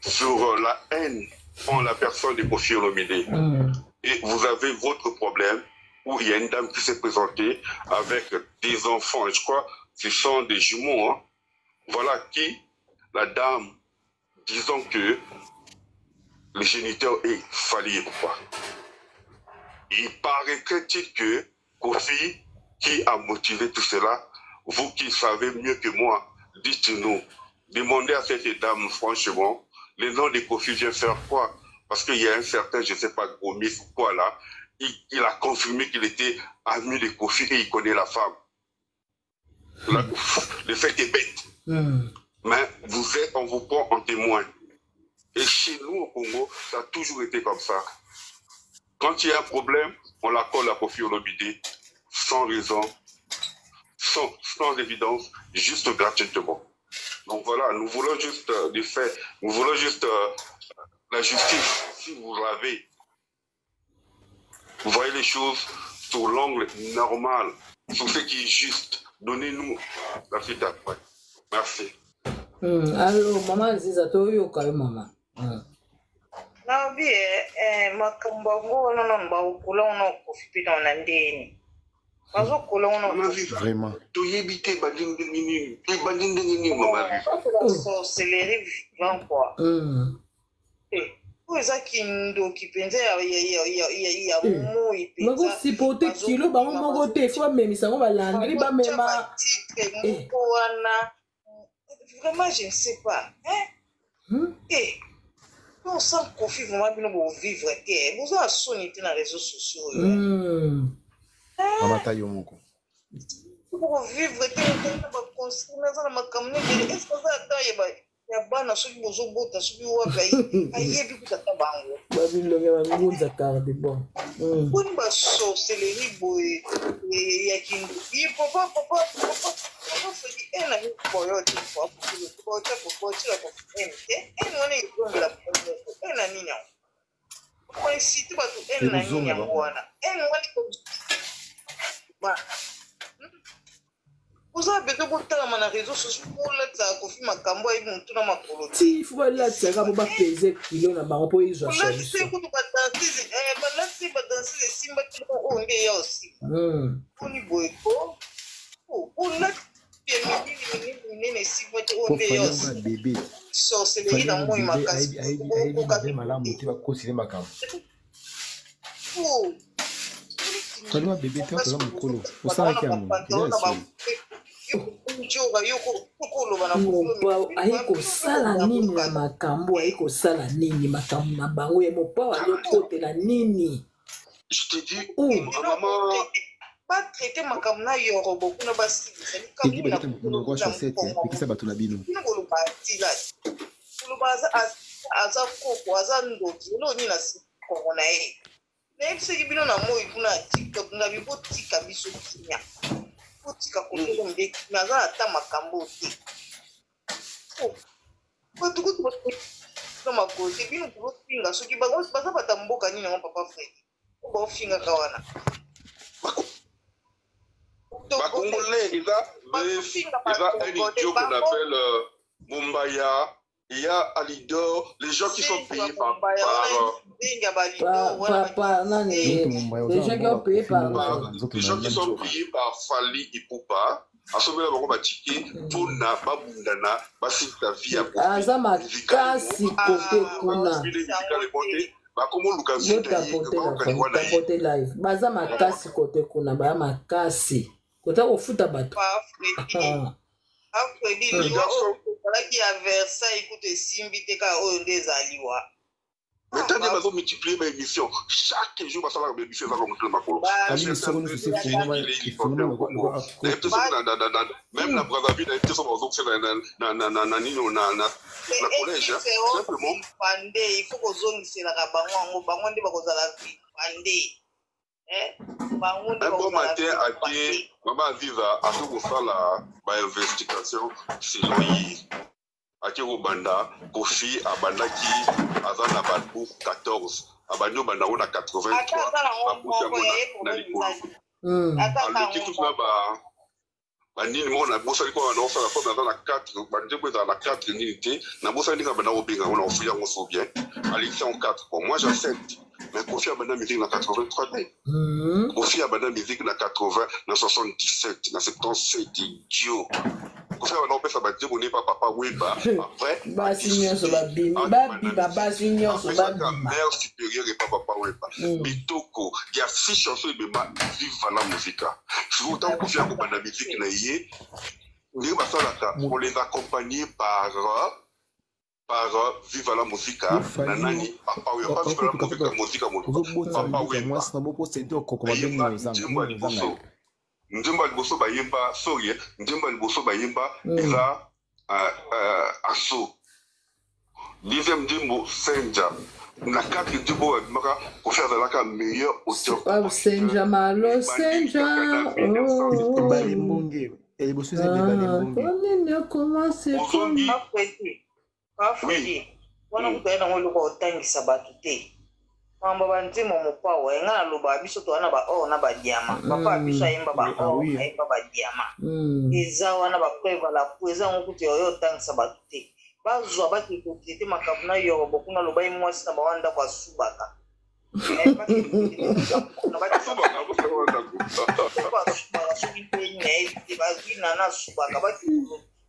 sur la haine en la personne de Kofi Olomide. Mm. Et vous avez votre problème où il y a une dame qui s'est présentée avec des enfants, je crois, ce sont des jumeaux. Hein. Voilà qui, la dame, disons que le géniteur est fallible. Quoi. Il paraîtrait-il que Kofi, qui a motivé tout cela, vous qui savez mieux que moi, dites-nous, demandez à cette dame franchement, le nom de Kofi vient faire quoi Parce qu'il y a un certain, je ne sais pas, Gomis ou quoi là, il, il a confirmé qu'il était ami de Kofi et il connaît la femme. La, le fait est bête. Mm. Mais vous êtes, on vous prend en témoin. Et chez nous, au Congo, ça a toujours été comme ça. Quand il y a un problème, on la colle à Kofi Olomide, sans raison, sans, sans évidence, juste gratuitement. Donc voilà, nous voulons juste euh, des faits, nous voulons juste euh, la justice, si vous l'avez. Vous voyez les choses sous l'angle normal, sur ce qui est juste. Donnez-nous la suite après. Merci. Mm, allo mama aziza toyoka yo mama mm. nabi eh, eh, makambo yango wana nano bakokola wana okofi mpe nao na ndeni bazokola wana vraiment toyebi te ebandi ndenge nini ebandi ndenge nini mama sorcellerie vivant quoi mm. Eh, oyo eza kindoki mpenza ya eh, moi mpenzakosipote kilo bango moko te fo bamemisa yango balandeli bamema titre eh. moko wana vraiment je ne sais pas hein? hmm? eh, non sans kofi vraiment bino bovivre te boza na soni te na réseau sociaux oyo hmm. mama yo moko bovivre te na baconseil naza na makambo nebele est ce que aza ata yeba ya bana soki bozobota soki wapi ayebi kuta ata bango babilongi ya bangunza carde bon hmm. boni basorcellerie boye eh, ya kindoki papa papa papa papa soki ene na koyo te otya ene te ene wana ezongela ene na nini yango okoinsite bato ene na nini yango wana ene wana oza besoin botalama na réseau sociaux bolatisa kofi makambo ayebi motu na makolo ti fo balatisaka mpo bapese kilo na bango mpo ezwa solution kutu badanseuse eh, balatisi badanseuse esimba ti oyo nde eya osimba hmm. boni boye ko olati ya minene minene minene esimba te oyo nde eya osimba sorcellerie na moi makasi ayebi malamu te bakosile makambo Kalima bebe te toza mokolo osalaki yango eza ya mopao aye kosala nini na makambo aye kosala nini makambo na bango ya mopao azokotela nini Je te dis, oh. maman. batraite makambo na yorobo kuna basilisa egi baleta monoko ya chaussette pekisa bato na bino koloba aza koko aza ndoki eloko nini na kongo na ye nayebisaki bino na moi kuna ya tiktok ngabi botika biso kimia botika kotoko nde kimia aza ata makambo te oh, bato kutu na makolo te bino bozofinga soki baza bata mboka nini yango papa fredi baofingaka wana bakongolais eza eza un idiot qu'on appelle euh, mombaya Il y a Alidor, les gens qui sont payés par. par, par, par, nani, les gens qui sont payés par. Les gens qui sont payés par Fali Ipupa. Asombela bango batike mpona babundana, basilisa vie ya Koffi. Aza makasi kote kuna. Bakomoluka vie Yo na ye, tapote na bakoka liwa na ye. tapote live. Baza makasi kote kuna, baya makasi. Kota kofuta bato. Pa Fredi, Pa Fredi, liwa oyo ezalaki ya Versailles kutu esimbi te, kaka oyo nde ezaliwa. Mais tant que bazo multiplier ba émission chaque jour, basalaka ba émission ezaka motu na makolo. Alimi soko nyonso esi efungwama, efungwama lokola akoko. Nayebi te soki même na Brazzaville, nayebi te soki bazokosela na nini na collège simplement. Vipande, il faut kozongiselaka bango yango, bango nde bakozala vipande. Bango nde Un bon bakozala matin vipande. Ake mama Aziza ake kosala bainvestigation selon ye, ake kobanda Kofi abandaki aza na babu 14, abandi obanda yango na Ata 83, aza nango abuti moko yango ya ye, na problème likolo. ezali. Ata aza Aleki yango tutu na moko. ba banini moko nabosani mpo banda kosala mpo naza na 4 banzembo ezala na 4 nini te, nabosani ndenge banda kobenga yango na kofuya yango so bien, alekisi yango 4. Bon, moi j'accepte, mais Kofi abanda musique na 83 te. Kofi abanda musique na 80, na 77, na 77 idiot. Kofi abanda kopesa banzembo ne pa Papa Wemba après. Basi nyonso babimi, babima, basi nyonso apesaka babima. Mère supérieure epa Papa Wemba. Bitoko ya six chanson ebema Viva la Musica. Sikoyo ntango Kofi akobanda musique na ye, ndenge basalaka, on les accompagnait par Viva la Musica Yo na Fally, nani, Papa Wemba, pas Viva la Musica, Musica moto ozobotisa Papa lobiko ya Wemba mwasi na boposa ete okoko babengi bayemba ozanga nzembo ya nini ozanga. liboso, nzembo ya liboso bayemba, sorry, nzembo ya liboso bayemba eza aso, deuxième nzembo Senja. Na kati nzembo oyo abimaka, Kofi azalaka meilleur auteur. Ah, Senja malo Senja. Oh. Ebale mbonge ya liboso eza ebale Ah, mbonge. konini okomase Ozongi. Pa Fredi, Pa Fredi, wana kutu aye nango eloko otangisa bato te. Makambo ya banzembo mopawa, nga nalobaka biso toza na baor na badiama. Papa ya biso ayemba Ah baor, oui. ayemba badiama. Eza wana bapreuve à l'appui, eza yango kutu oyo otangisa bato te. Bazwa bakende kotraite makambo na yorobo kuna, aloba ye mwasi na bango ndako asubaka. Eh, bakende kotraite makambo kuna, Asubaka, asubaka ndako. asubaka soki mpe nayebi te, bazwi nana asubaka,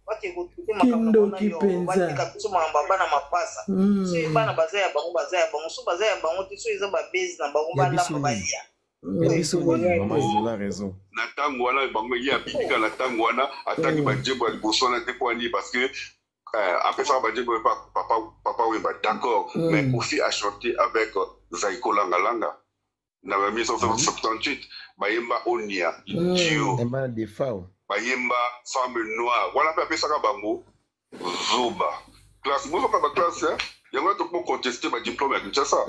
bakende kotraite makambo na bango na Kindoki yorobo, mpenza. batika biso makambo ya bana mapasa. Soki bana baza ya bango, baza ya bango, so baza ya bango te, so eza babezi na bango, Ya biso balamba nini? balia. Ya biso nini? Mama Zola raison. Na ntango wana bango ye abikika na ntango wana atangi banzembo ya liboso wana te. Mpo ani? Parce que apesaka banzembo epa papa Wemba, d'accord, mais Kofi a chanté avec Zaiko Langa Langa na ba 1978, bayemba Onia Dio. Emba na defao. Bayemba Femme Noire wana mpe apesaka bango zoba classe, bozoka baclasse yango wana toko contester badiplôme ya Kinshasa.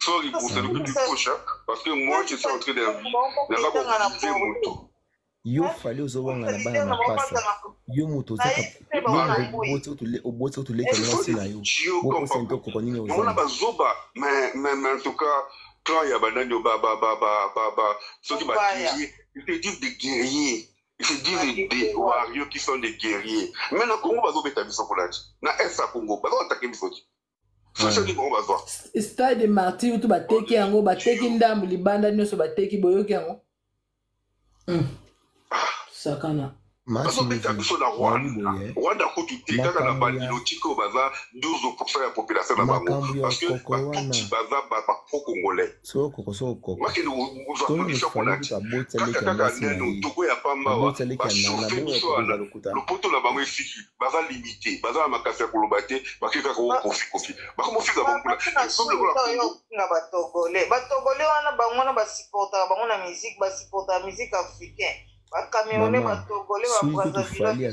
Sorry pour celui que tu couches, hein, parce que moi je suis en train de naza koviser moto. Yo Fally, ozowanga na bana mapasa, yo moto ozaka, yo moto oboti otoleka mwasi na yo, boposa nte okoko nini? Yango na Ozanga. Bazoba, mais en tout cas clan ya banani ba ba ba ba ba ba soki ba guerrier, ils se disent des guerriers, ils se disent des warriors qui sont des guerriers, mais na Congo bazobeta biso kuna ti na est ya Congo, bazoatake biso ti solution nini bango bazwa? Stade Martyr kutu bateki yango, bateki ndambu libanda nyonso bateki, boyoki yango. Sakana. Bazobeta biso na Rwanda, Rwanda kutu te, kaka na banilotike oyo baza 12 ya population na bango, parce que Batutsi baza bapro congolais. Soko soko. Bakende kozwa solution kuna ti kaka kaka neno toko ya pamba wa bachauffe biso wana, lopoto na bango esiki, baza limité, baza na makasi ya koloba te, bake kaka o Kofi, Kofi bakomofika bango kuna. Nga Batogolais, Batogolais wana, bango wana basupportaka bango na musique, basupportaka musique africain, Bacamerounais, Batogolais. Soki kutu Fally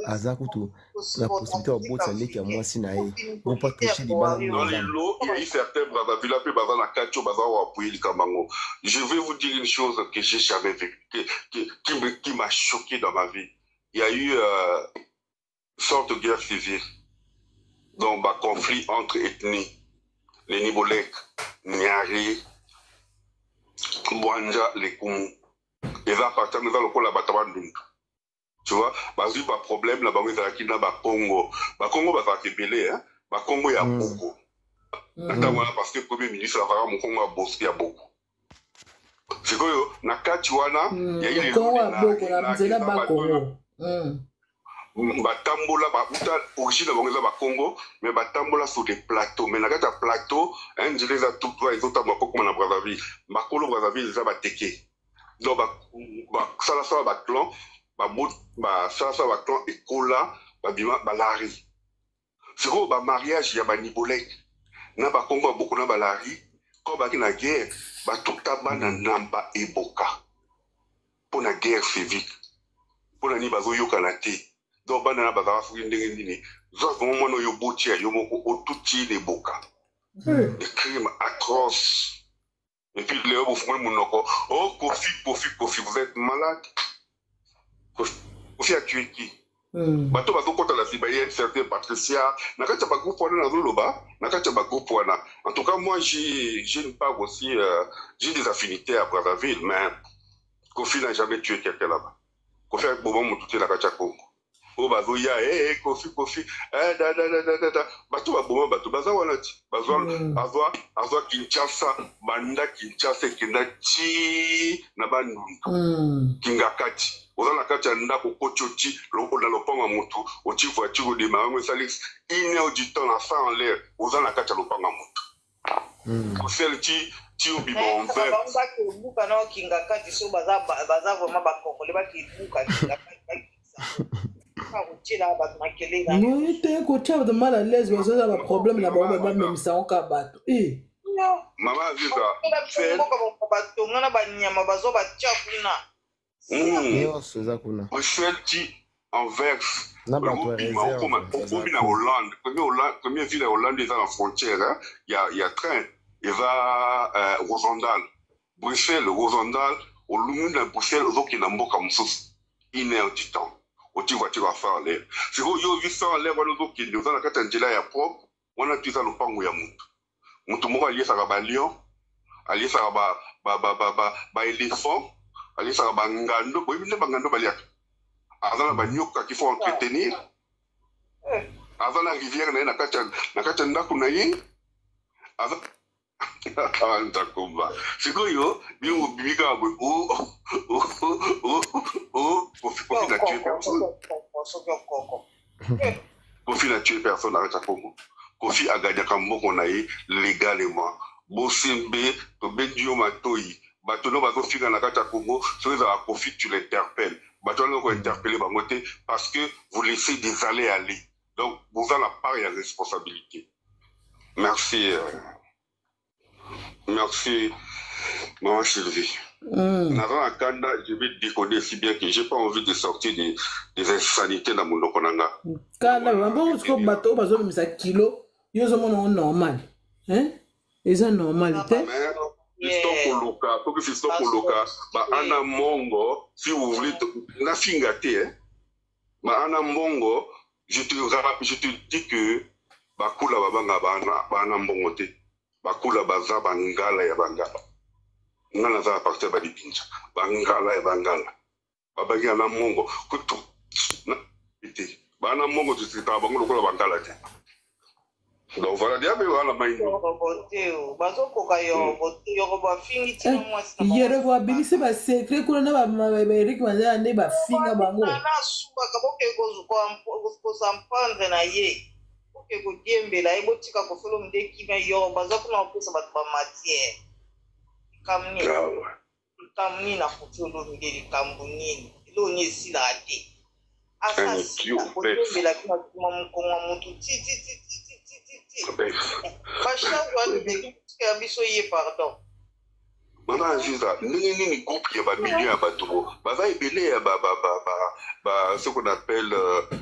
aza kutu na possibilité ya kobotisa leki ya mwasi na ye, po touche libala. Dans lelo, il y a eu certains Brazzaville mpe baza na kati oyo baza koappuyer likambo yango. Je vais vous dire une chose que j'ai jamais vécu, qui m'a choqué dans ma vie. Il y a eu sorte de guerre civile, donc bah, conflit entre ethnies, les Nibolek, Niari, Bwanja, les Kumu, eza partir eza lokola bato Bandundu, tu vois, bazwi baproblème na bango ezalaki na Bakongo. Bakongo bazalaka ebele, Bakongo ya Boko na ntango wana, parce que premier ministre azalaka Mokongo ya Boko. Sikoyo na kati wana hmm, ya ile Kongo ya boko na nzela ba Kongo. Hmm. Batambola bauta origine na bango eza bakongo, mais batambola sur des plateaux, mais na kati ya plateau nzela eza tout droit, ezotambola po koma na Brazzaville. Bakolo Brazzaville eza bateke, donc basalasala baclan, basalasala baclan ekola, babima balari. Sikoyo bamariage ya banibolek na bakongo ya boko na balari, ko baki na guerre, batuta bana na ba eboka mpo na guerre civique. Mpo na nini bazoyokana te? Donc bana na bazalaka soki ndenge nini, zwa vraiment mwana oyo oboti ya yo moko, otuti ye na eboka. Des crimes atroces. Et puis lelo bofungoli monoko, oh Kofi, Kofi, Kofi, vous êtes malade. Kofi a tué qui? Bato bazokɔta na nsima ye, certain Patricia na kati ya bagroupe wana, nazoloba na kati ya bagroupe wana. En tout cas, moi j'ai une part aussi, j'ai des affinités à Brazzaville, mais Kofi n'a jamais tué quelqu'un là-bas. Kofi aboma motu te na kati ya Congo. Oyo bazoya, eh, Kofi, Kofi, eh, da, da, da, da, da, da. Bato baboma bato baza wana ti bazwa. Azwa Kinshasa, banda Kinshasa ekenda ti na Bandundu. Kingakati, oza na kati ya ndako, okoti, oti na lopango ya motu, oti voiture, odémarrer yango, esali une heure du temps na sang en l'air, oza na kati ya lopango ya motu. Bruxelles ti ti obima envers. Bango bakebuka na okinga kati so baza vraiment bacongolais, bakebuka kinga kati, bakisa kotiela bato makelele. Boye te, kotia bato mal à l'aise, bazoza baproblème na bango, bamemisa yango kaka bato. Eh. Mama Aziza. Mboka batonga na banyama, bazwa batia kuna. Nyonso eza kuna. Bruxelles ti Anvers. Na bato ya obima réserve. Okoma, okomi na Hollande, premier Hollande, première ville ya Hollande eza na frontière, hein, ya train eza Rosendal, Bruxelles, Rosendal. Olumi na Bruxelles, ozokende na mboka mosusu, une heure du temps, oti voiture ya sang en l'air. Sikoyo yo ozwi sang en l'air wana, ozokende, oza na kati ya nzela ya propre wana, tu eza lopango ya motu, motu moko aliesaka balion, aliesaka baéléphant, aliesaka bangando. Boyebi nde bangando baliaka. Aza na banyoka qu'il faut entretenir, aza na rivière na ye na kati ya ndako na ye, aza ntakomba. Sikoyo bino bobimi kaka boye, o Kofi, Kofi n'a tué personne. Soki okoko. Kofi n'a tué personne na kati ya Congo. Kofi aganyaka mbongo na ye légalement. Bosembe, tobendi yo matoi. Bato no bazofinga na kati ya Congo, soki ezala Kofi, tu l'interpelles. Bato wana kointerpeller bango te, parce que vous laissez des allers aller, donc boza na part ya responsabilité. Merci, merci maman Sylvie. Naza na kanda, je vais décoder si bien que j'ai pas envie de sortir des insanités na monoko na nga. Kanda bango sikoyo, bato oyo bazobimisa kilo, yo ozomona ngo normal, hein? Eza normal te. Mais fiston koluka, soki fiston koluka baana mongo, si vous voulez, nafinga te, hein? Baana mbongo, je te dis que bakula babanga baana mbongo te. Bakula baza bangala ya bangala. Nga naza na parti ya balibinja, bangala ya bangala babangi ana mongo kutu te. Baana mbongo, tosekaka bango lokola bangala te. Donc voilà, diabe wana mai. Yorobo te o, bazokoka yorobo te. Yorobo afingi ntina mwasi na bango. Yorobo abimisi basecret kuna na baeriki banzala nde bafinga bango. Na asubaka, boke kosamprendre na ye, boke kodiembela ye, botika kofelo nde kimia. Yorobo aza kuna kopesa bato bamatière. Likambo nini? Likambo nini na Kofi Olomide? Likambo nini? Eloko nini esilaka te? Asasila kodiembela bino nsima mokongo ya motu ti ti ti ti ti ti ti ti bacharge wana ezali kotikela biso ye, pardon. Mama Aziza, ndenge nini groupe ya bamillion ya bato bo baza ebele ya ba ce qu'on appelle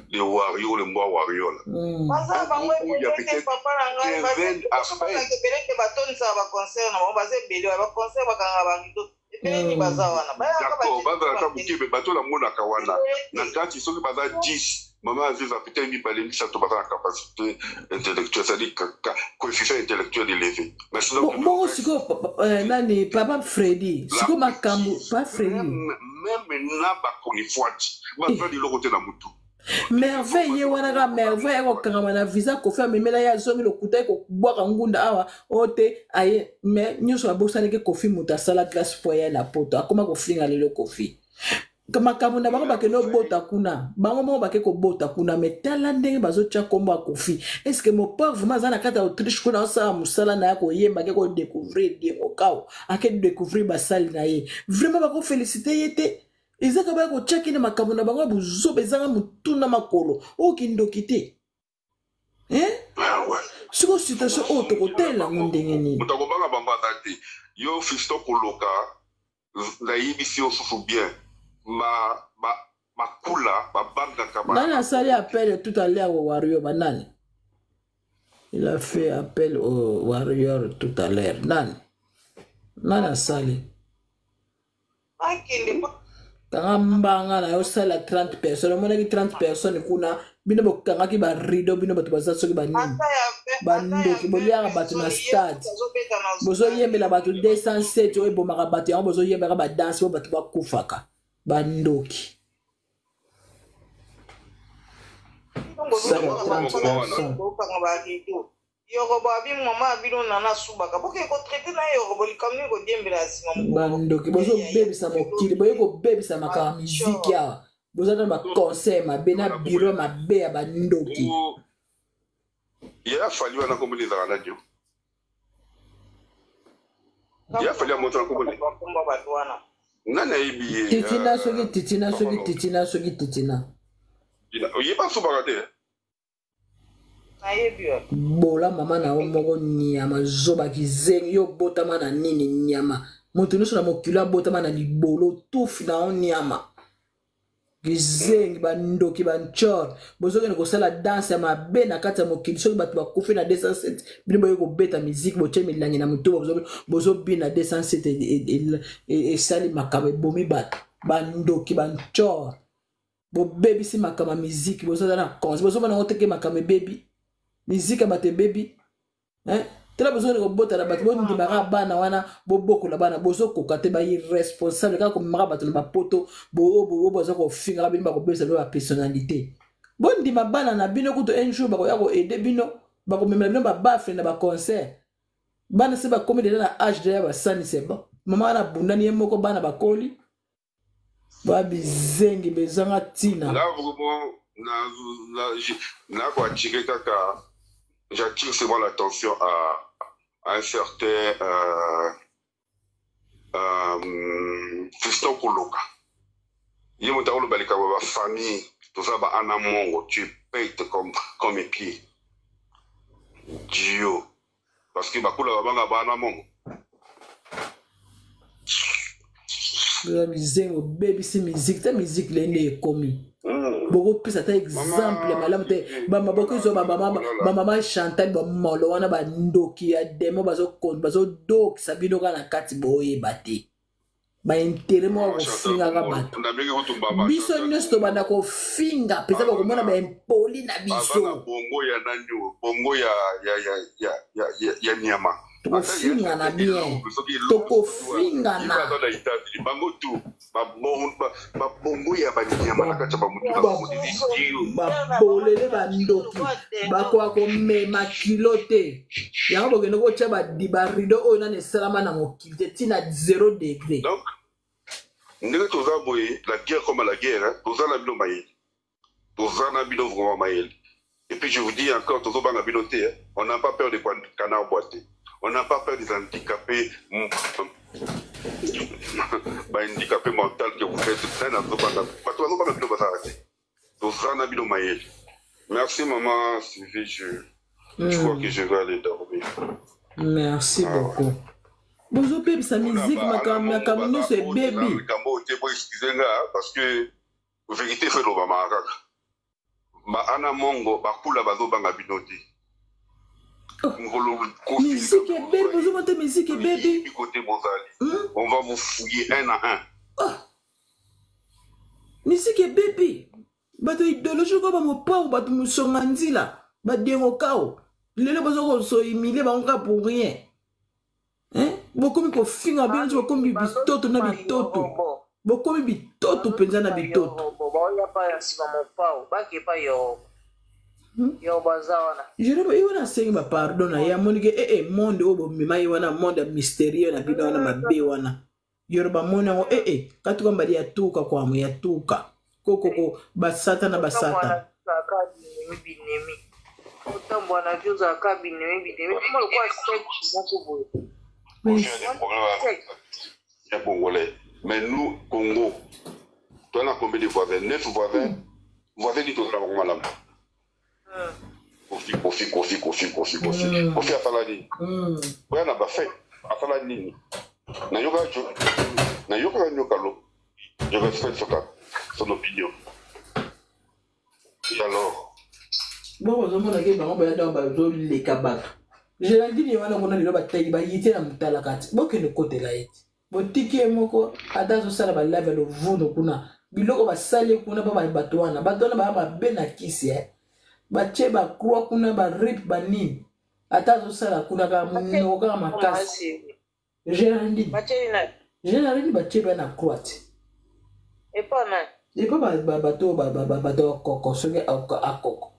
les warriors, les mbwa warrior là? Baza bango ebele te, papa na ngai. Baza ebele te, batondisaka baconcert na bango, baza ebele. Baconcert bakangaka barideau ebele nini, baza wana. D'accord, bazalaka moke, me bato namonaka wana na kati, soki baza 10, mama Aziza, peut-être mibale, misato baza na capacité intellectuelle, c'est-à-dire coefficient intellectuel élevé. Mais sinon, bongo sikoyo, nani, papa Fredi, sikoyo makambo, papa Fredi. Même na bakoni fwati, baza liloko te na mutu. Merveille ye wana kaka merveille akokangama na visa Koffi amemela ye azongi lokuta ye kobwaka ngunda awa oyo te aye mais nyonso abosanaki Koffi moto asala classe po ye na poto akoma kofinga lelo Koffi makambo na bango bakende obota kuna bango moko bake kobota kuna me tala ndenge bazotya nkombo ya Koffi estce mopar vraiment aza na kati ya Autriche kuna asala mosala na ye koyemba ake kodécouvrir Diego Kao ake découvrir basali na ye vraiment bakofelicite ye te eza kaka baya kotya kine makambo na bango ya buzoba ezanga motu na makolo oyo kindoki te eh? Ah, sikoyo situation oyo tokotalela yango ndenge nini moto akobanga bango aza te yo fiston koloka nayebisi yo susu bien bakula babangaka nani asali appel tout à l'heure au warrior banani il a fait appel au warrior tout à l'heure nani nani asali akende kanga mbanga na yo sala 30 personnes omonaki 30 personnes kuna bino bokangaki barido bino bato baza soki banini bandoki boliaka bato na stade bozoyembela bato 207 oyo ebomaka bato yango bozoyembaka badanse oyo bato bakufaka bandoki sala 30 personnes Yorobo abi mama abino nana asubaka boke kotraite na yorobo likambo nini kodiembela ya nsima bandoki bozobebisa mokili boye kobebisa makambo ya miziki awa boza na baconseil mabe na biro mabe ya bandoki ye afali wana kombo nini ezalaka nani yo ye afali ya moto na kombo nini nani ayebi ye titina soki titina soki titina soki titina ye basubaka te bola mama na yo moko nyama zoba kizengi yo obotama na nini nyama moto nyonso na mokili abotama na libolo tufi na yo nyama kizengi bandoki banchor bozokende kosala danse ya mabe na kati ya mokili soki bato bakufi na 207 bino boye kobeta miziki botye milangi na motu bozobina 207 esali makambo ebomi bato bandoki banchor bobebisi makambo ya miziki bozoza na cons bozomona yango teke makambo ebebi miziki ya bato ebebi eh? tala bozokende kobota na bato bondimaka bana wana bobokola bana bozokoka te bairresponsable kaka komemaka bato na bapoto oyo baza kofingaka bino bakobebisa bino bapersonnalité bondima bana na bino kutu un jour bakoya koaide bino bakomemela bino babafle na baconcert bana se bakomi deja na age deja ya basani c'est bon mama wana abundani ye moko bana bakoli ba bizengi bezanga ntina nga vraiment na na na ko attirer kaka j'attire seulement l'attention à, à un certain euh, euh, Fiston Koloka ye moto akoloba likambo ya bafamille toza ba ana mongo tu pete comme, comme epied dio parce que bakula babanga bana mongo oza bizengi obebisi miziki ta miziki le nde ekomi hmm. bokopesa ata exemple ya malamu te bamaboko ezwa bamama chantal bamolo wana bandoki ya demo bazodokisa bino kaka na kati boyeba te baintere moko kofingaka bato biso nyonso tobanda kofinga mpenza bakomona baimpoli na biso bongo ya, ya, ya, ya, ya, ya, ya nyama tokofingana bien tokofingana bango tu babongo ya banyama na kati ya bamotu babolele bandoki bakoka komema kilo te yango bokende kotya barido oyo nani esalama na mokili te ntina 0 degré donc ndenge toza boye la guerre comme la guerre toza na bino mayele toza na bino vraiment mayele et puis je vous dis encore tozobanga bino te on n'a pas peur de canard boité on n'a pas peur des handicapés bahandicapé mental que vous faites nani azobanga bato bazobanga bino bazalaka te toza na bino mayele merci maman Sylvie je, mm. je crois que je vais aller dormir merci ah, beaucoup bozobebisa miziki makambo nyonso ebebi likambo oyo te bo excuse nga parce que verite fo elobamaka kaka ba ana mongo bakula bazobanga bino te oh. miziki ebebi bozomona te miziki ebebi kote bozali hmm? on va vous fouiller un à un oh. miziki ebebi bato idéologie lokola bamopao bato mosonga nzila badengokao lelo baza kosohumilie bango kaka pour rien Hein? Bokomi kofinga bino nso bokomi bitoto na bitoto. Bokomi bitoto mpenza na bitoto. baya pa ya nsima mopao bake pa yorobo yorobo aza wana. Yorobo ye wana asengi bapardon na ye, amoni ke ee eh, monde oyo bomema ye wana, monde ya mysterieux na bino wana mabe wana. Yorobo amoni yango ee eh, katuka mbali ya tuka kwamo ya tuka kokoko basata na basata. Binemi binemi otambwa na vie ozalaka binemi binemi koma lokola secte moko boye. Oui. Congolais. Mais nous, Congo, toi, on a combien de voisins? 9 voisins. Voisins dit tout ça, madame. Kofi, Kofi, Kofi, Kofi, Kofi, Kofi. Kofi asala nini? Oya na bafe, asala nini? Nayoka nyoka lo. Je respecte son opinion. Et alors? Bon, ozomona ke bango baya ntango bazoleka bato. Geraldine wana kuna lelo batali bayi te na motala kati. Bokende kotela ye te. Botiki ye moko ata azosala balave ya lovundo kuna. Biloko basali kuna mpo bato wana. Bato wana baya mabe na kisi eh. Batie ba croix kuna ba rip ba nini. Ata azosala kuna kaka monoko kaka makasi. Geraldine. Geraldine batie ba na croix te. Epa nani? Epa bato bato akoko soki akoko.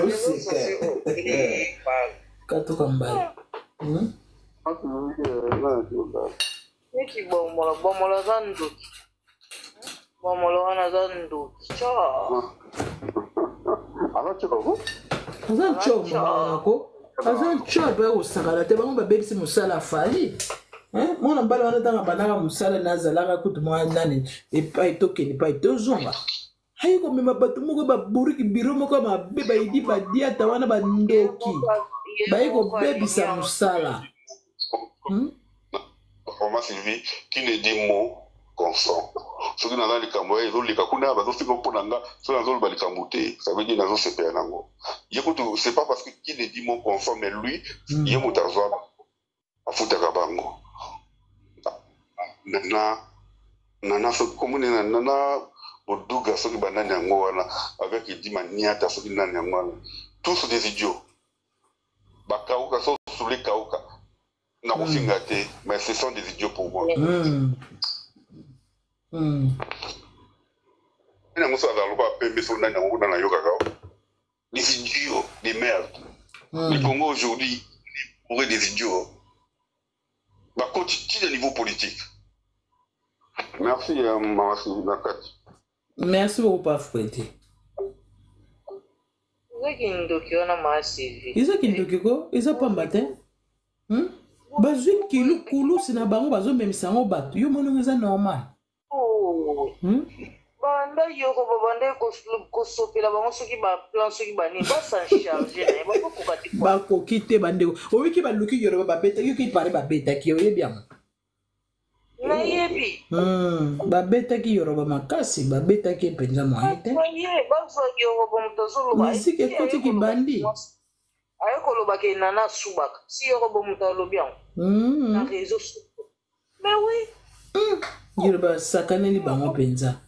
Oseka. Katuka mbali. Neti bomolo, bomolo aza ndoki. Bomolo wana aza ndoki. Aza nco mama aza nco ape kosakana te, bango babebisi mosala Fally. Mwana mobali wana ntango abandaka mosala nazalaka kutu mwa nani epai tokende epai tozonga, aye komema bato moko baburiki biro moko mabe, bayidi badiata wana bandoki baye kobebisa mosala. Maman Sylvie, qui ne dit mot consent. Soki naza likambo ya ezoleka kuna bazofika mpo na nga, soki nazoloba likambo te, ça veut dire nazosepela nango. Ye kutu, c'est pas parce que qui ne dit mot consent, mais lui, ye moto azwa afutaka bango. Nana nana soki komoni na nana boduga soki banani yango wana avec Edi Maniata soki nani yango wana, tous des idiots. Bakauka so sule kauka nakofinga te, mais ce sont des idiots pour moi. Yango so azala lokola pembe so nani yango kuna nayokaka des idiots, des merdes. Le Congo aujourd'hui aurait des idiots bakoti ti na niveau politique. Merci mama Sylvie Nakati. Merci beaucoup pa Freddy. Eza kindoki wana ma Sylvie. Eza kindoki ko, eza pamba te. Bazwi kilu kulusi na bango bazomemisa yango bato. Yo monongo eza normal. Banda yoko babanda kosopela bango soki ba plan soki banini basan charge na ye bakokoka te. Bakoki te bandeko. Oyiki baluki yoroba babetaki, yoki pare babetaki, oyebi yango. Nayebi. Babetaki yoroba makasi, babetaki mpenza moyen te. Bazwa yoroba moto azoloba. Misiki ekoti kibandi. Aye koloba ke nana asubaka. Si yoroba moto alobi yango. Na réseau sociaux. Mais oui. Yoroba asakaneli bango mpenza.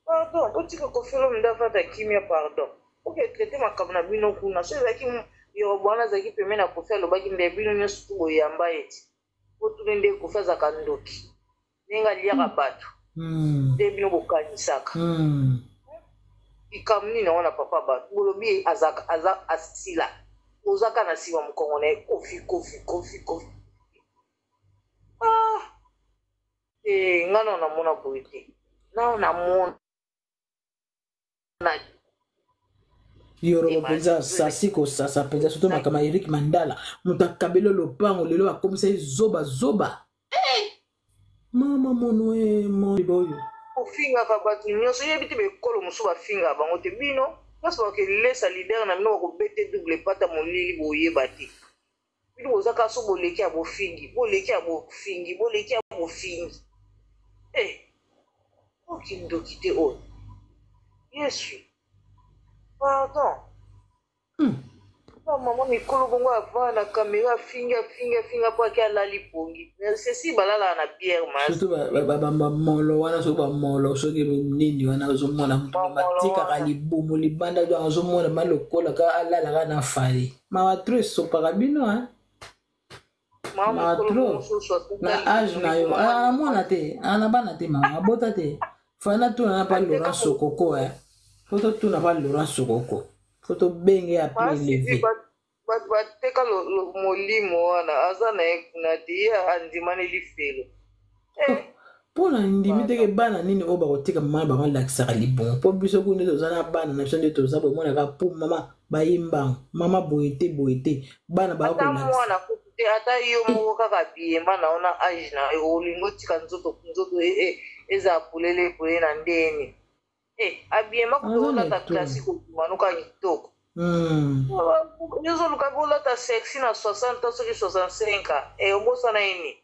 Pardon, botika Koffi Olomide avanda kimia pardon. Oke traiter makambo na bino kuna. So ezalaki yorobo wana azalaki pembeni na Koffi alobaki nde bino nyonso tu boyamba ye ti. Botuni nde Koffi azalaka ndoki. Ndenge aliaka bato. Nde bino bokanisaka. Likambo nini wana papa bato bolobi azaka aza asila. Ozaka na sima mokongo na ye Koffi Koffi Koffi Koffi. Ah! Nga nao namona boye te. Nao namona. Yorobo mpenza asasi kosasa mpenza, surtout makambo ya Eric Mandala, moto akabeli lopango lelo akomisa ye zoba zoba. Mama mono e oyo. Ofingaka bato nyonso, yebi te bekolo mosusu bafingaka bango te. Bino nyonso bakelesa leader na bino bakobete double pata molili boyeba te. Bino bozaka so boleki ya bofingi, boleki ya bofingi, boleki ya bofingi. Okindoki te oyo. Yesu. Pardon. Mama mikolo bongo avant na caméra finga finga finga po ake alali pongi. Ceci balala na bière mas. Surtout ba molo wana so ba molo soki nini wana ozomona mutu batikaka libumu libanda do azomona ma lokola ka alala ka na fali. Mawa trop esopaka bino hein. Mama mokolo trop. mosusu Na age na yo. Ah, na mwana te. Ah, na bana te mama. Abota te. Fana tuna na pa Laurent Sokoko eh. Faut totuna pa Laurent Sokoko. Faut tobenge ya prix élevé. Bato bateka molimo wana aza na ye kuna te, ye andimani lifelo. Mpo na ndimi teke bana nini oyo bakotika mama na bango alakisaka libongo mpo biso kuna nde toza na bana na biso nde toza boye monaka mpo mama baye mbango mama boye te boye te bana Ata bakolakisa mwana kutu te, ata yo moko kaka biyema na yo na age na yo, olingi otika nzoto nzoto ezala polele polele na ndeni. Abiyema kutu aza na olata etolo. classique obima noka kitoko. Ozoluka mpe olata sexy na 60 ans soki 65 ans, obosana ye nini?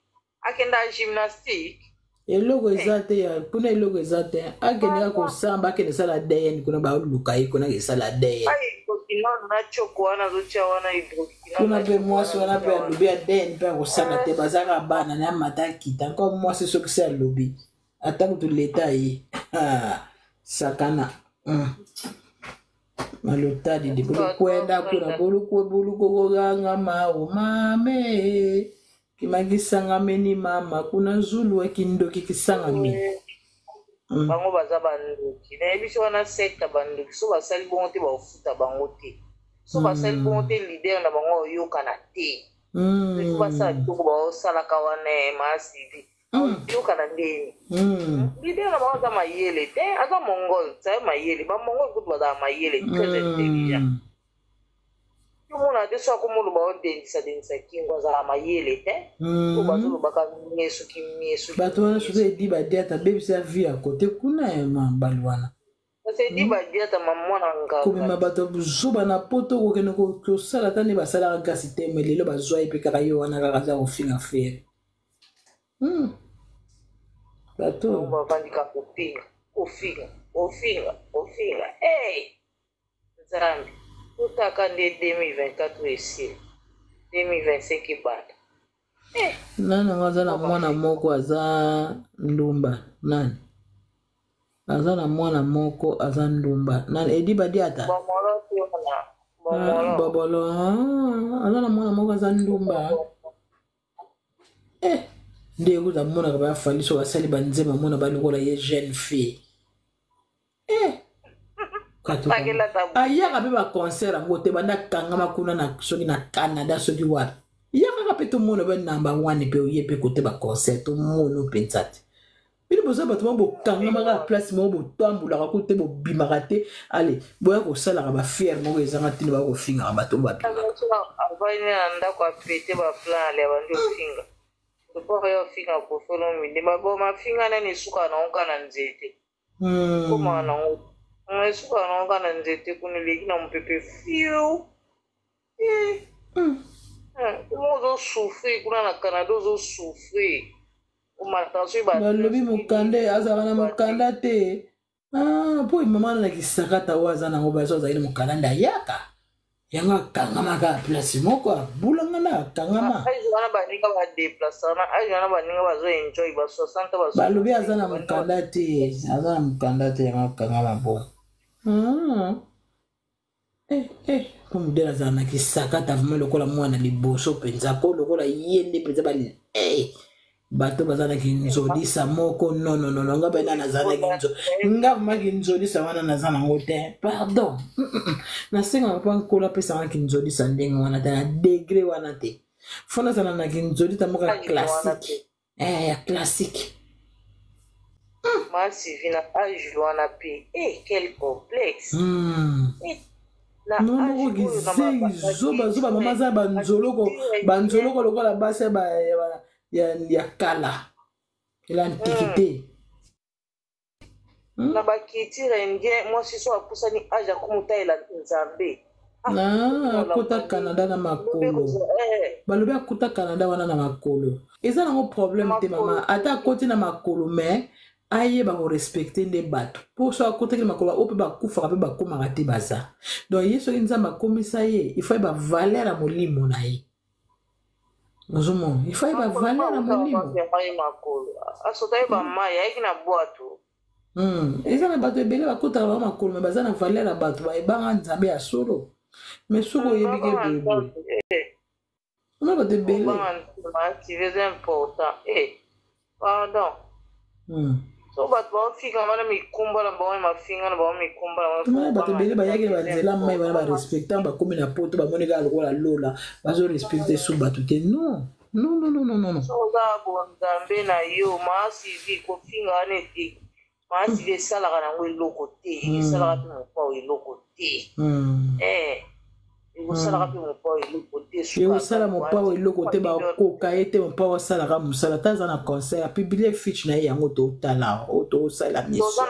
Akenda gymnastique. Eloko eza te ya kuna, eloko eza te. Akende kaka kosamba, akende esala ADN kuna, baluka ye kuna esala ADN. Hydroquinone na choko wana azotia wana, hydroquinone kuna na mpe choko mwasi wana wana mpe azotia wana. alobi ADN mpe akosala te, baza kaka bana na mata akita nko mwasi soki se alobi ata kutu leta ye. Ah, sakana. Malotadi de bulukwenda kuna bulukwe bulukokoganga mao mame kimakisangameni mama kuna zulu ekindoki kisangami. Bango baza bandoki, nayebi so wana secte bandoki. So basali bongo te, bakofuta bango te. So basali bongo te, leader na bango oyokana te. Ifo basala biloko baosalaka wana maasivi oyokana ndeni. Leader na bango aza mayele te, aza mongol saye mayele. Bamongol kutu bazala mayele, très intelligent. Omona te so akomoloba odendisa dendisa kingo, azala mayele te po bazolobaka mie soki mie soki. Bato wana soki edi badiata abebisa vie ya kote kuna ya mabali wana. Kasi edi badiata ma mwana nganga. Komema bato ya buzoba na poto, kokende kosala ata nde basalaka gasi te, me lelo bazwa ye mpe kaka ye wana kaka aza kofinga Ferre. Bato bango bavandi kaka kofinga kofinga kofinga kofinga. Hey! Nzambe, totaka nde 2024 oyo esila, 2025 ebanda. Nani yango aza na mwana moko aza ndumba? Nani aza na mwana moko aza ndumba? Nani? Edi Badiata. Bomolo te wana. Ah, bomolo. Bobolo. Ah, aza na mwana moko aza ndumba. Nde ekuta amonaka bafali so basali banzembo, amona balokola ye jeune fille. Katuka. Akelata. Ayaka mpe baconcert yango te, banda kangama kuna na soki na Canada soki wapi. Yakaka mpe tomona mpe namba wani mpe oye mpe kote baconcert, tomona mpenza te. Bino boza bato moko bokangama kaka place moko, botambolaka ku te, bobimaka te. Ale boya kosalaka bafiere moko ezanga ntina, baya kofingaka bato oyo babimaka. Avandi na ndako, apete baplan, ale abandi ofinga topoko ye, ofinga Koffi Olomide. Mafinga nani esukaka nango kaka na nzete. Komaka nango esukaka nango kaka na nzete kuna, eleki na mopepe fiu. Mo ozosouffrir kuna na Canada, ozosouffrir, omata soki Balobi mokanda, azalaka na mokanda te. Ah, mpo mama na kisakata oyo aza nango, bazo azali na mokanda nde ayaka yango, akangama kaka place moko, abulangana, akangama. Age wana baninga badeplace wana, age wana baninga bazo enjoy ba 60 bazo. Balobi aza na mokanda te, aza na mokanda te, yango akangama bon. Ah. Eh, mpo modele azala na kisakata vraiment lokola mwana liboso mpenza, ko lokola ye nde mpenza ba bato baza na kinzolisa moko. Nononono, nga bena naza na kinzo, nga vraiment kinzolisa wana naza nango te, pardon. Nasengaka mpa Nkolo apesanga kinzolisa ndenge wana te, na degré wana te. Fo nazala na kinzolisa moko ya classique, ya classique. Ma Sylvie, na age wana mpe, quel complexe! Na Moko age oyo na kizengi, zoba zoba, mama aza banzoloko banzoloko lokola basi ya kala ya l'antiquité. Na baculture indien, mwasi so apusani age, akomotalela Nzambe. Na akota Canada na makolo. Balobi akota Canada wana na makolo, eza nango problème te mama. Ata akoti na makolo, mais ayeba korespecte nde bato, mpo so akotaki na makolo, oyo mpe bakufaka mpe bakomaka te baza. Donc ye soki Nzambe akomisa ye, il faut ayeba valeur ya molimo na ye. Ozomona, il faut ayeba valeur ya molimo. Ye makolo asota ye bamai, ayaki na bwato. Eza na bato ebele bakotaka bango makolo, me baza na valeur ya bato, bayebanga Nzambe ya solo. Mais soki oyebi ke boyeboye. Ona bato ebele. Kobanga nzambe eza important. Eh, pardon. So bato baofika wana mikumba na bango mafinga na bango mikumba na bango. Tomona bato ebele bayaki na banzela mai wana barespectant bakomi na poto bamoni kaka lokola lola bazorespecte su bato te non non non non non non. So oza bonzambe na yo maasivi kofinga wana ete maasivi esalaka nango eloko te esalaka mpe mopao eloko te. Eh. Ekosalaka mpe mopao eloko te. Ekosala mopao eloko te bakoka ye te mopao asalaka mosala ata aza na concert apublie fiche na ye yango totala oyo tosala mission.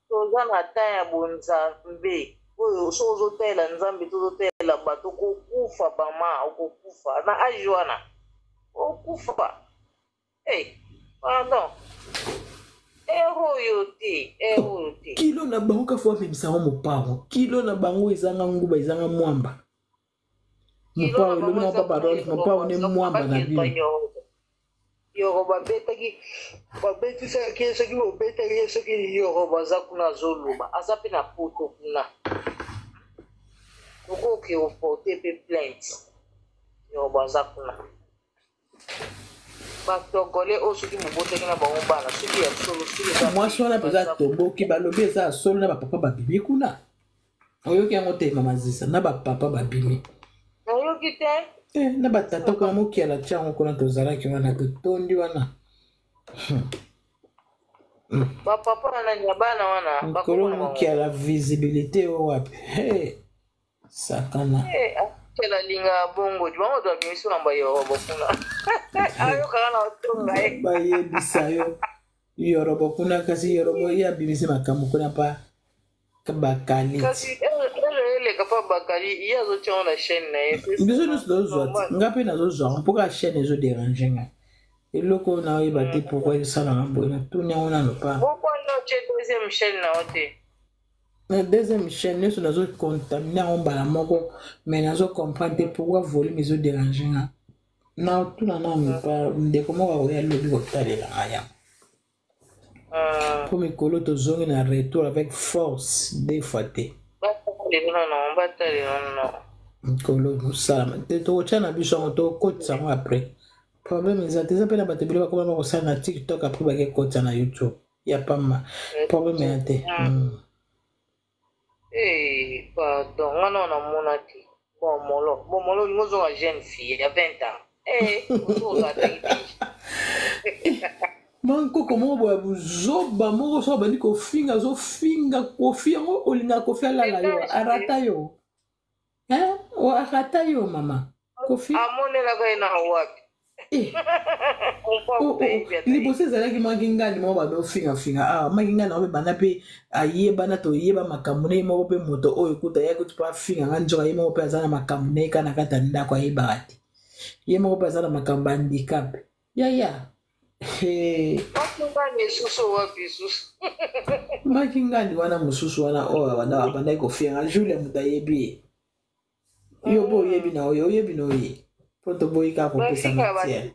Toza na temps ya bonzambe oyo soki ozotalela nzambe te ozotalela bato okokufa bama okokufa na age wana okufa. Hey, pardon. Ero oyo te, ero oyo te. Kilo na bango kafu amemisa yango mopao. Kilo na bango ezanga nguba ezanga mwamba. Mopao elobi na papa Adolphe, mopao ne mwamba na bino. Yoro babetaki babetisaki ye soki bobetaki ye soki yoro baza kuna azoloba aza mpe na poto kuna okoki oporte mpe plainte yoro baza kuna batogole oyo soki bobotaki na bango bana soki ya solo soki eza mwasi wana mpenza atoboki balobi eza ya solo na bapapa babimi kuna oyoki yango te mama zisa na bapapa babimi nayoki te eh, na batata kuna mokiala tia yango kuna tozalaki wana totondi wana bapapa wana ya bana wana mikolo mokiala visibilité oyo wapi hey. Sakana. Eh, akela linga bongo di bango doa bimiso na ba yorobo kuna. Ayokaka na otonga ye. Bayebisa yo yorobo kuna kasi yorobo ye abimisi makambo kuna pa bakali. Kasi ele eleka pa bakali ye azotia ngo na chaîne na ye. Biso nyonso tozozwa te nga mpe nazozwa yango mpo kaka chaîne ezoderange nga eloko oyo naoyeba te pourkui esalaka boye natuni yango nano pa. Pourquoi nde otie deuxième chaîne na yo te? Na deuxième chaîne nyonso nazo contamine yango mbala moko mais nazo comprendre te pourquoi volume ezo dérange nga natuna nanu pa ndeko moko akoya lobi kotalela nga yango mpo mikolo tozongi na retour avec force deux fois te mikolo mosalama te tokotya na biso yango tokotisa yango après problème eza te eza mpe na bato ebele bakoma bakosala na tiktok après bake kotisa na youtube ya pamba problème ya te mm. Hey, pardon nga nao namona te bon molo bon molo olingi ozonga jeune fille ya 20 ans hey, ozonga mankoko moko boya buzoba moko so abandi kofinga azofinga kofi yango olingaka kofi alala yo arata yo arata yo mama kofi amonelaka ye na wapi eh. oh, oh, oh. liboso ezalaki maki ngani moko bando ofingafinga awa ah, maki ngani yango mpe banda mpe ayebana toyeba makambo na ye moko mpe moto oyo kuta ye kutu mpo afinga nga nzoka ye moko mpe aza na makambo na ye kaka na kati ya ndako ayebaka te ye moko mpe aza na makambo ya handicap yaya maki ngani wana mosusu wana oyo abandaki kofinga julia moto ayebi ye yo mpe oyebi na oyo oyebi na oye mpo toboyi kaka kopesa matière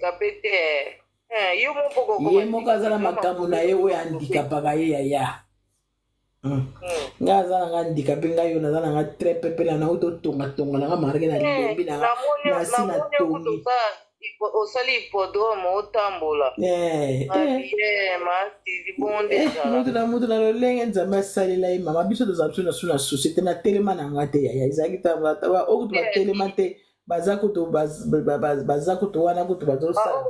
ye moko aza na makambo na ye oyo andikapaka ye yaya hmm. ngai aza na ngai handikape ngai yo naza na ngai très pepele na nauti otongatonga na ngai marke na lembi na nasi na tongi osali hippodrome otambola eh, eh. Eh, moto na moto na lolenge nzambe asalela ye mama biso tozala biso nasu na société natelema na nga te yaya ezalaki oyo kutu batelema te baza kutu baza kutu wana kutu bazosala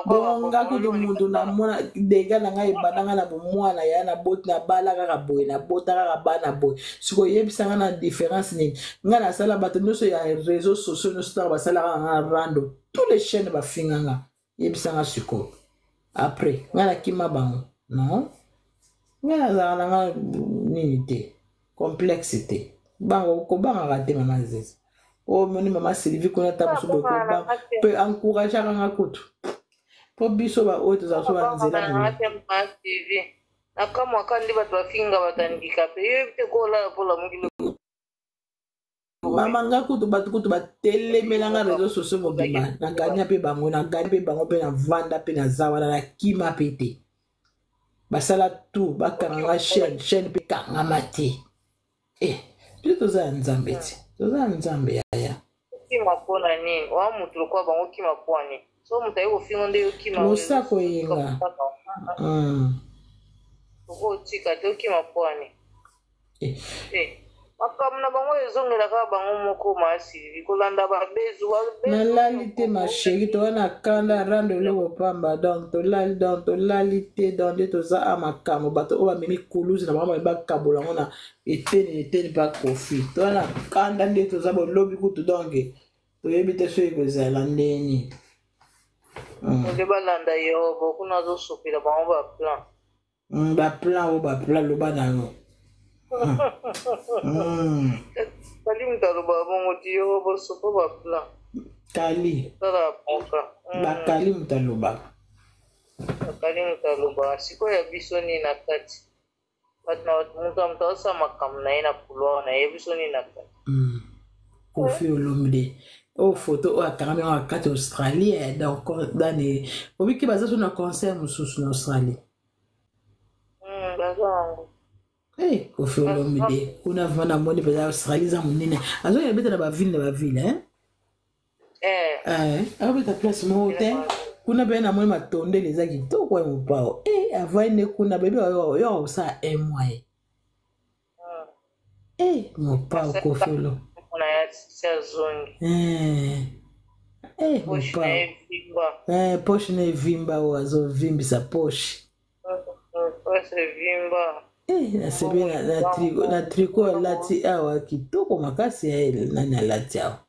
bongo nga kutu moto namona dega na ngai ebanda ngai na bomwana ya naboti nabala kaka boye nabota kaka bana boye sikoyo oyebisa ngai na différence nini ngai nasala bato nyonso ya réseau sociaux nyonso ntango basalaka nga rando tous les chaînes bafinga nga yebisa nga sikoyo après ngai nakima bango non ngai nazalaka na nga nini te complexe te bango kobangaka te mama zezi omoni mama sylvie kuna ata mosusu boye kobanga mpe encourageaka nga kutu mpo biso baoyo tozala so banzela nakamwaka nde bato bafinga bato handikape yo yebi te kolala mpo lamuki mama nga kutu bato kutu batelemela nga réseau sociaux mobimba nagania mpe bango nagani mpe bango mpe navanda mpe naza wana nakima mpe te basala tout bakanga nga chaîne chaîne mpe kangama te eh biso toza ya nzambe ti toza ya nzambe yaya okima mpo na nini oa motu lokola bango okima mpo na nini so moto aye kofinga nde okima Losako yenga. Okotika te okima mpo na nini eh. Makambo na bango ezongela kaka bango moko ma Sylvie kolanda babezu. Nalali te ma chérie, toza na kanda rando eloko pamba donc tolali donc tolali te donc nde toza a makambo bato oyo bamemi kuluzi na bango bamemi bakabola yango na eteni eteni mpa kofi toza na kanda nde toza bolobi kutu donc toyebi te soki ekozala ndeni. Nde balanda Yehova kuna azosopela bango baplan. Baplan oyo baplan loba na yo. Kali moto alobaka bongo ti Yehova osopa baplan. Kali. Sala bonka. Bakali moto alobaka. Bakali moto alobaka. Sikoyo ya biso nini na kati? Bato na bato moto na moto azosala makambo na ye na couloir na ye biso nini na kati? Koffi Olomide oyo photo oyo akangami yango na kati ya Australie donc dani obiki baza so na concert mosusu na Australie. Baza yango. Hey, Koffi Olomide kuna vraiment namoni mpenza Australie eza monene azoya beta na baville na baville hein? Eh. Akobeta place moko te kuna mpe namoni matondele eza kitoko ya mopao e avai nde kuna bebi yo akosala un mois ye e mopao Koffi Olo mopao poche na evimba oyo azovimbisa poche nasepeli na tricot alati awa kitoko makasi ya nani alati awa.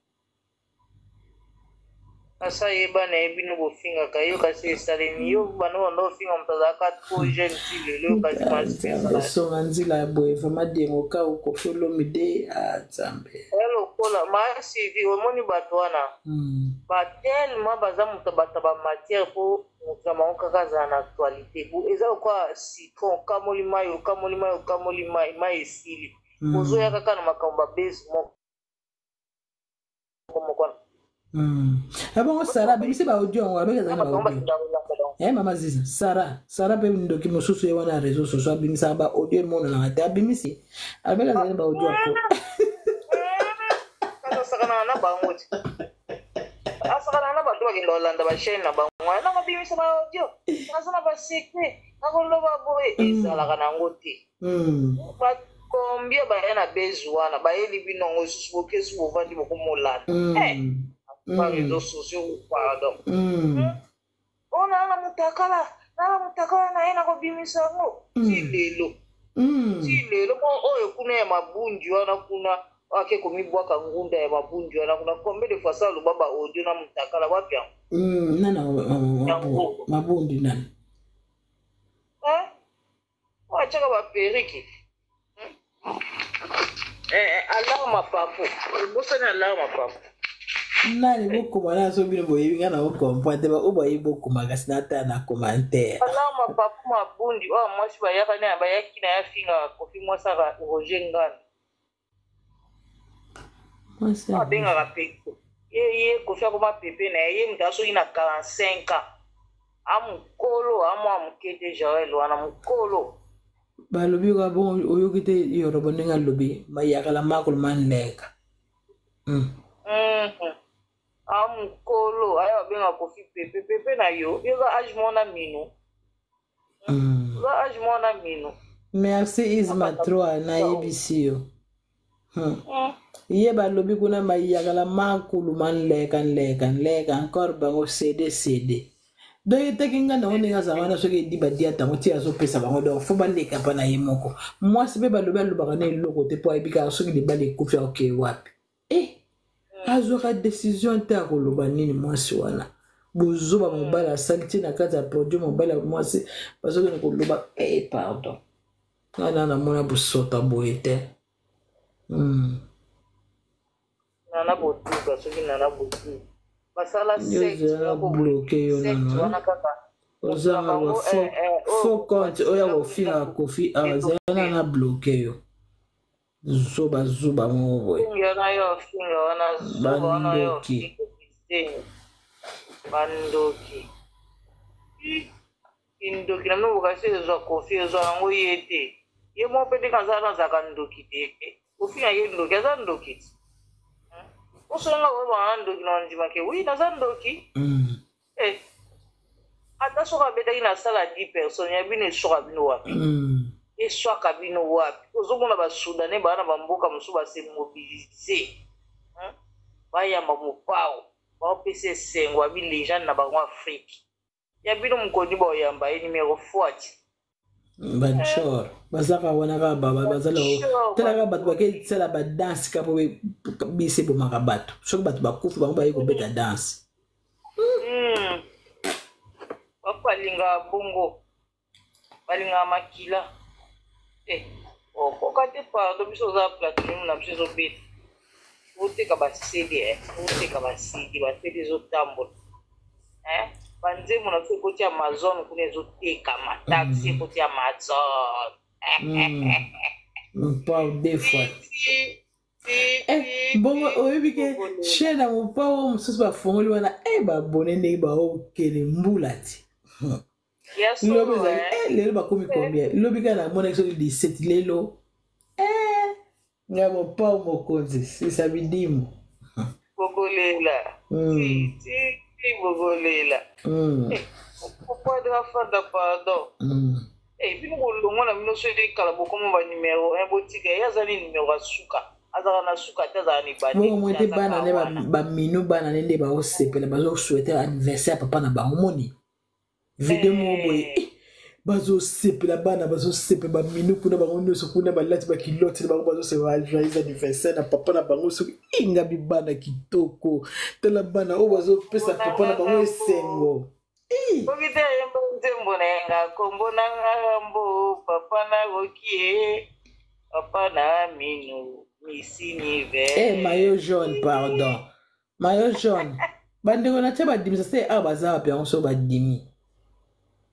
Kasi ayeba na ye bino bofingaka yo kasi esalemi yo bano banda ofinga moto azalaka trop jeune ti lelo yo kasi masonga nzila ya boye vraiment Diego Kao Koffi Olomide a Nzambe. Ya lokola masivi omoni bato wana batelema baza moto bato ba matière mpo moto na bango kaka azala na actualité eza lokola citron okamoli mai okamoli mai okamoli mai mai esili ozoya kaka na makambo babase moko moko. Abongo Sara abimisi baaudio yango alobaki azalaki na baaudio eh mama Ziza Sara Sara mpe ndoki mosusu ye wana ya réseau sociaux abimisaka baaudio emonanaka te abimisi alobaki azalaki na baaudio ako asakanaka na bango te asakanaka na bato bakenda kolanda bachaine na bango wana nakobimisa baaudio naza na basecret nakoloba boye ezalaka nango te. Combien baya na bezu wana bayeli bino yango lisusu bokesi bovandi bokomolanda ba réseaux sociaux pardon. Oyo naa na mutakala naa na mutakala na ye nakobimisa yango ti lelo ti lelo po oyo kuna ya mabundi wana kuna ake komibwaka ngunda ya mabundi wana kuna combien de fois aloba ba audio na mutakala wapi yango? Nana mabundi nani? Oyo atiaka baperiki alarme papo ebosani alarme papo. Nani bokoma na so bino boyebi nga na okomprendre te baoyo bayebi bokoma kasi natala na commentaire. Alarme papo mabundi oyo mwasi bayaka na bayaki na ye afingaka Koffi mwasi aka Roger Ngando abengaka pepe ye ye Koffi akoma pepe na ye ye moto asoki na 45 ans amokolo amwa moke te Joel wana mokolo. Balobi ka bongo oyoki te yorobo ndenge alobi mayakala makolo manleka. Amokolo aye babengaka Koffi pepe pepe na yo yoka age mwana mino oza age mwana mino. Merci Isma 3 nayebisi yo. Ye balobi kuna mayakala makulu manleka nleka nleka encore bango cd cd donc etaki nga nango ndenge azala wana soki edi badia ntango ti azopesa bango donc fo baleka mpa na ye moko mwasi mpe balobi alobaka na eloko te mpo ayebi kaka soki libala ekufi aokee wapi e azwaka décision te akoloba nini mwasi wana bozoba mobali asali ti na kati ya podium mobali ya mwasi bazokende koloba e pardon nga na namona bosota boye te. Nana botuka soki nana botuka basala bloke yo nano wana kaka ozanga ba faux compte oyo kofinga Koffi awa zala nana bloke yo zoba zoba moko boye. Bandoki. Bandoki kindoki na bino bokasi ezwa Koffi ezwa yango ye te ye moko mpe ndenge aza wana azalaka ndoki te Koffi na ye ndoki aza ndoki. Osonga oyo ba ndoki na ndima ke oui naza ndoki. Eh. Ata soki abetaki na sala 10 personnes ya bino eswaka bino wapi? Eswaka bino wapi? Ozomona ba soudanais baa na bamboka mosusu ba se mobiliser. Bayamba mopao, baopesa esengo abi legende na bango Afrique. Ya bino mokoni boyamba ye numero fuati. Bachor bazaka wana kaka bazala tala kaka bato bakesala badanse kaka po bisi ebomaka bato soki bato bakufi bango baye kobeta danse. Bato balingaka bongo, balingaka makila. Okoka te, pardon, biso oza platinum na biso ezobeta, oteka basede, oteka basede, basede ezotambola. Banzembo na biso ekoti Amazon kuna ezotekama, taxi ekoti Amazon. Mopao deux fois. Bongo oyebi ke chaîne ya mopao mosusu bafongoli wana, babone ndenge baokele mbula ti lobi ezali. Lelo bakomi combien? Lobi kaka namonaki soki 17 lelo. Ngai mopao mokonzi sisa bidimu. Bokolela ti bokolela. Pourquoi afanda? Pardon, bino kolongwa na bino so ekala bokoma ba numero 1, botika ye. Aza ni numero ya suka, azalaka na suka te, azalaka na ebandeli. Bongo moi te, bana ne baminu, bana ne nde baosepela, bazosouhaiter anniversaire papa na bango. Moni video moko boye, bazosepela, bana bazosepela, baminu kuna, bango nyonso kuna balati bakiloti na bango, bazosepela joyeux anniversaire na papa na bango. Soki ingabi bana kitoko, tala bana oyo bazopesa papa na bango esengo. Soki te ayemba nzembo na yenga kombo na ngambo papa nakoki ye papa na minu misinive. Maillot jaune, pardon, maillot jaune, bandeko na tia badimisa se awa baza wapi? Yango so badimi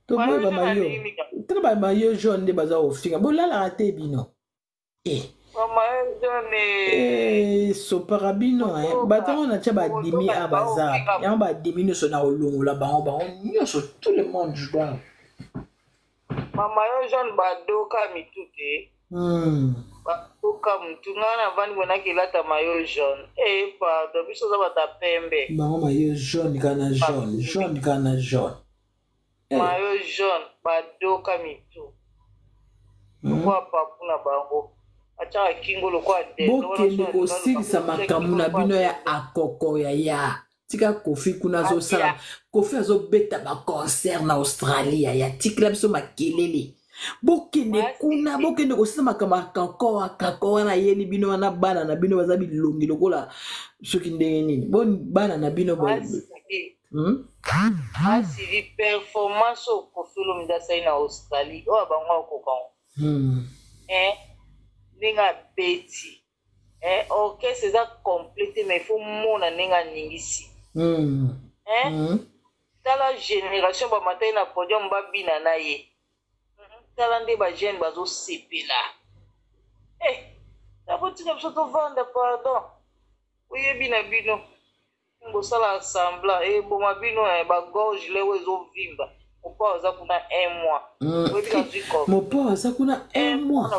toboye bamaillot, tala bamaillot jaune nde baza kofinga. Bolalaka te bino. Sopaka bino bato yango na tia badimi awa baza wapi? Yango badimi nyonso na kolongola bango, bango nyonso, tout le monde je dois. Bamaillot jaune badoka mitu te. Badoka mutu. Ngai navandi boye nakelata maillot jaune, pardon, biso oza bato ya pembe. Bango maillot jaune kaka na jaune, jaune kaka na jaune. Maillot jaune badoka mitu lokola papu na bango atiaka kingo lokola. Bokende kosilisa makambo na bino ya akoko ya ya tika Kofi kuna azosala. Kofi azobeta baconcert na Australie ya tikela biso makelele. Bokende kuna, bokende kosilisa makambo ya kako akako wana. Ayeli bino wana, bana na bino baza bilongi lokola soki ndenge nini. Bana na bino. Asivi performance oyo Kofi Olomide asali na Australie oyo bango akoka ndenge abeti, orchestre eza complete, mais il faut mona ndenge aningisi. Tala génération bamataki na podium babina na ye, tala nde bajeune bazosepela. Nabotika biso tovanda, pardon. Oyebi na bino bosala semblant eboma bino, bagorge leo ezovimba. Mopao aza kuna un mois, oyebi kazwi. Mopao aza kuna un mois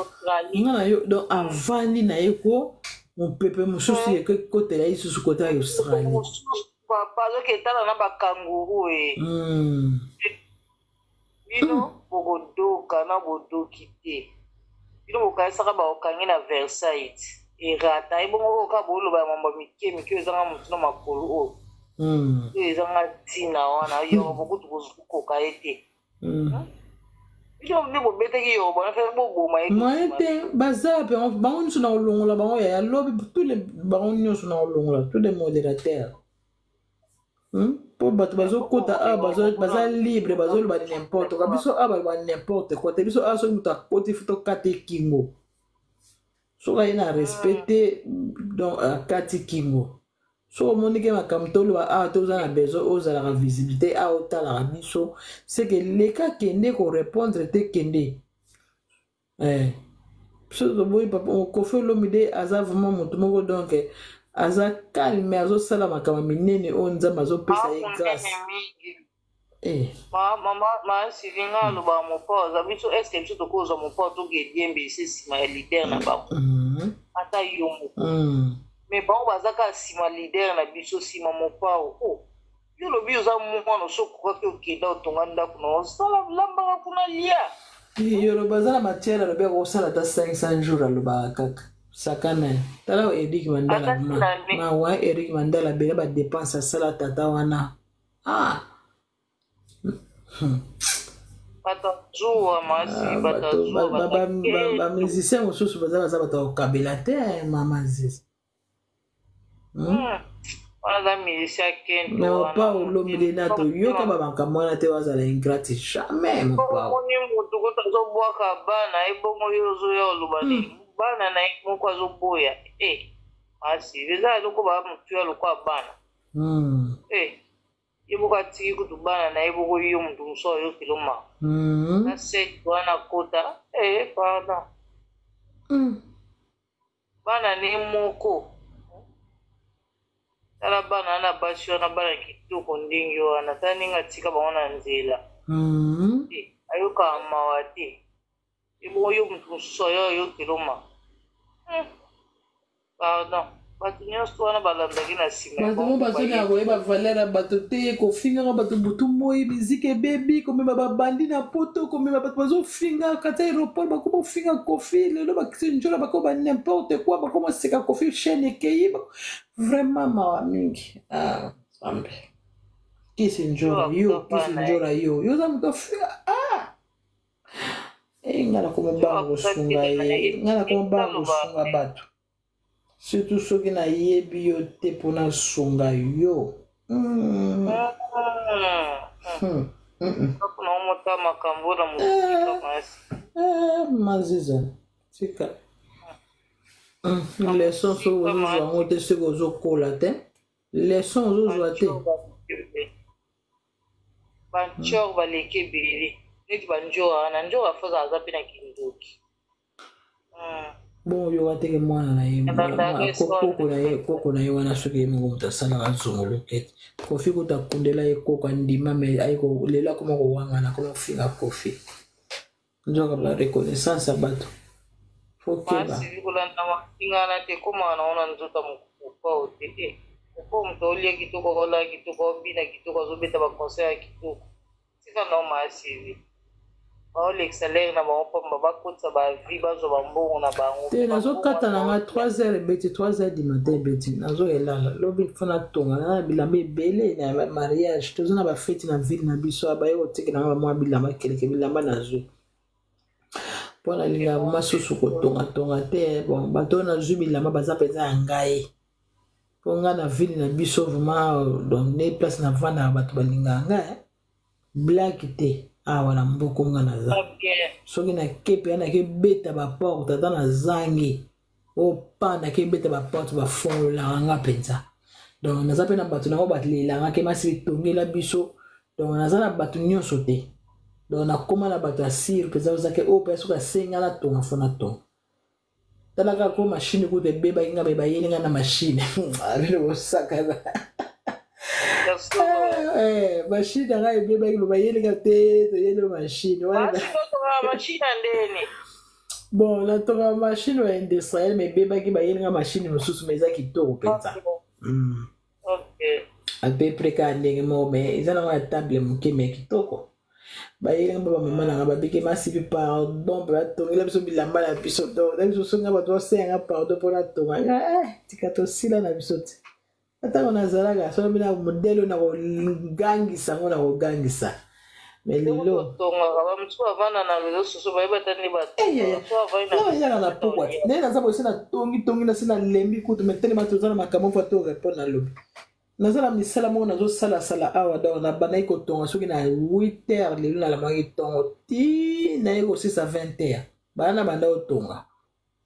nga na yo, donc avandi na ye ko mopepe mosusu ekotela ye lisusu kota ya Australie. Papa azoki etala na bakanguru e. Bino bokodoka na bodoki te. Bino bokanisaka bakokangi na Versailles erata ebongo oyo kaka boloba ya mambo mike mike oyo ezanga motu na makolo oyo, oyo ezanga ntina wana. Yorobo kutu kokoka ye te. Bino nde bobetaki yorobo na fe boboma ye. Moyen te, baza pe bango nyonso na kolongola bango ya lobi, tous les bango nyonso na kolongola, tous les modérateurs, Mpo bato bazokota awa baza libre, bazoloba n'importe quoi. Biso awa baloba n'importe quoi te. Biso awa soki moto akoti fo tokata ekingo soki aye na respect te, donc akati kingo. Soki omoni ke makambo toloba awa toza na besoin ozalaka visibilité awa, otalaka biso seke leka, kende korépondre te, kende. Biso toboyi papa Kofi Olomide aza vraiment motu moko, donc aza calme, azosala makambo minene oyo Nzambe azopesa ye grâce. Mama Sylvie, nga alobaka mopao aza biso. Est-ce biso tokozwa mopao toke ediembe ese nsima ya leader na bango? Ata yo moko. Mais bango baza kaka nsima leader na biso, nsima Mopao. Oh, yo olobi oza mwana, osi okokaki okenda otonga ndako na osala lambaka kuna lia. Yoloba aza na matière, alobi akosala ata 500 jours, alobaka kaka sakana. Tala Eric Mandala, mawa Eric Mandala bela badepense asala tata wana. Ah, Bato zuwa masi, bato zuwa. Bamusicien mosusu baza bato ya kokabela te, mama Aziz. Wana aza musicien kento. Mais Mopao olomide na toyoka bamakambo wana te, wazala ingrate jamais, Mopao. Omoni motu kutu azobwaka bana, ebongo yo ozoya oloba nini? Bana na ye moko azoboya. E masi, eza eloko baa motu ya lokwa bana. E ye moko atiki kutu bana na ye moko, yo motu mosusu ayokelo mawa na sete wana kota. E pardon, bana ne moko, tala bana wana basi wana, bana kitoko ndenge wana, tala ndenge atika bango na nzela. Ayokaka mawa te, ebongo yo motu mosusu ayo ayokelo mawa. Pardon, bato nyonso wana balandaki na nsima. Bato mo bazolingaka koyeba valeur ya bato te, kofingaka bato butu moi, miziki ebebi, komema babandi na poto, komema bato bazofinga kati ya aéroport, bakoma ofinga Kofi lelo, bakisi njola, bakoma n'importe quoi, bakoma seka Kofi, chaîne ekei. Vraiment mawa mingi. Ah, Nzambe, kisi njola yo, kisi njola yo, yo oza moto afinga. Ah, e ngai nakoma banga kosunga ye, ngai nakoma banga kosunga bato, surtout soki nayebi yo te mpo nasunga yo. Naomota makambo na mosika masi. Maziza, tika leçon. Soki ozozwa yango te, soki ozokola te, leçon ozozwa te. Bantior baleki ebele neti banjora wana, njora foza aza mpe na kindoki. Bon, oyoka teke mwana na ye, koko na ye, koko na ye wana, soki ye moko moto asalaka zongoloke te. Kofi kuta akundela ye koko, andima, me lelo akoma kowangana, akoma kofinga Kofi. Nzoka ba reconnaissance ya bato fokeba. Kolanda mafinga wana te, ekomaka nango na nzoto ya mopao te. E mpo moto olia kitoko, olaa kitoko, obina kitoko, azobeta baconcert ya kitoko, tika nao maasivi baolekisa lere na bango pamba, bakotisa bavi, bazwa bambongo na bango. Te, nazokata na nga 3 heures ebeti, 3 heures du matin ebeti, nazoelala. Lobi fo natonga na bilamba ebele na mariage, toza na bafeti na ville na biso, baye kotikela nga bamwa bilamba, keleke bilamba nazwi mpo nalingaka vraimen susu kotongatonga te. Bon, bato oyo nazwi bilamba baza mpenza ya ngai, mpo ngai na ville na biso vraiment, donc nde place navandaka, bato balingaka ngai blake te. Awa na mboko nga naza, soki nake mpenza, nakebeta baporte, ata nazangi opa, nakebeta baporte, bafongolelaka nga mpenza. Donc naza mpe na bato nango balelanga ke masi etongela biso. Donc naza na bato nyonso te, donc nakóma na bato ya sire mpenza, ozake oyo mpenza soki asenga natonga, fo natonga. Tala kaka ko machine kutu ebebaki nga, me bayeli nga na machine abino kosakana. Machine na ngai ebebaki, me bayeli nga te, toyeli machine. Bon, natonga machine ya industriel, me ebebaki, bayeli nga machine mosusu, me eza kitoko mpenza, à peu près kaka ndenge moko, me eza nango ya table moke, me kitoko. Bayeli nga bamama na nga, babiki masibi, pardon mpe batongela biso bilamba na biso. Donc na biso songa bato basenga pardon mpo natonga nga. Tika, tosila na biso te. Ntango nazalaka soki bina modele oyo nakogangisa yango, nakogangisa, mais lelo yaka na pokwa te, ndenge naza boye, se natongi tongi na se nalembi kutu, me telema, toza na makambo mpo to répondre. Nalobi naza na misala moko nazosalasala awa. Donc nabandaki kotonga soki na 8 heures lelo, nalamaki ntongo ti naye kosisa 20 heures, baya na banda kotonga,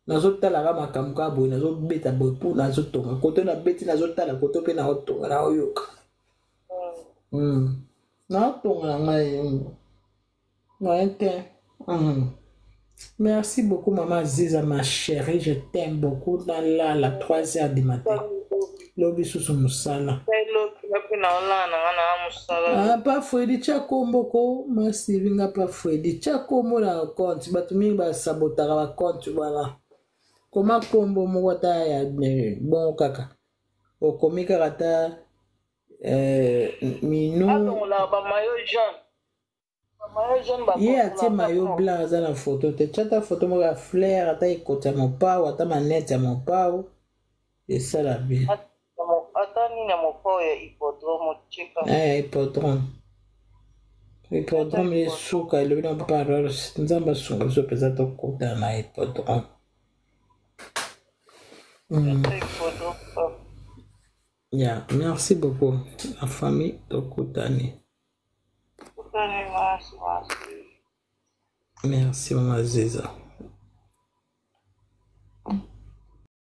nazotalaka makambo kaka boye, nazobeta boye mpo nazotonga koto, nabeti, nazotala koto mpe naotonga, naoyoka, naotonga na ngai moyen te. Merci beaucoup, Maman Aziza, ma chérie, je t'aime beaucoup. Nalala 3 heures du matin, lobi susu mosala. Ah, pa Fredi, tia kombo ko masivi nga, pa Fredi, tia kombo na compte. Bato mingi basabotaka bacompte wana. Koma kombo moko ata ya eh, bongo kaka. Okomi kaka ata eh, minu. Alongola ba maillot jaune. Ba maillot jaune ba Ye atie maillot blanc aza na photo te. Tia ata photo moko ya fleur, ata ekoti ya mopao, ata manette ya mopao. Esala bien. Ata nini ya mopao ya hippodrome otieka. Eh, hippodrome. Hippodrome ye suka elobi na papa Rolls. Nzambe asunga biso mpenza tokutana na hippodrome. Hippodrome. Yeah, merci beaucoup. La famille tokutani. Kutani merci, merci. Merci mama Ziza.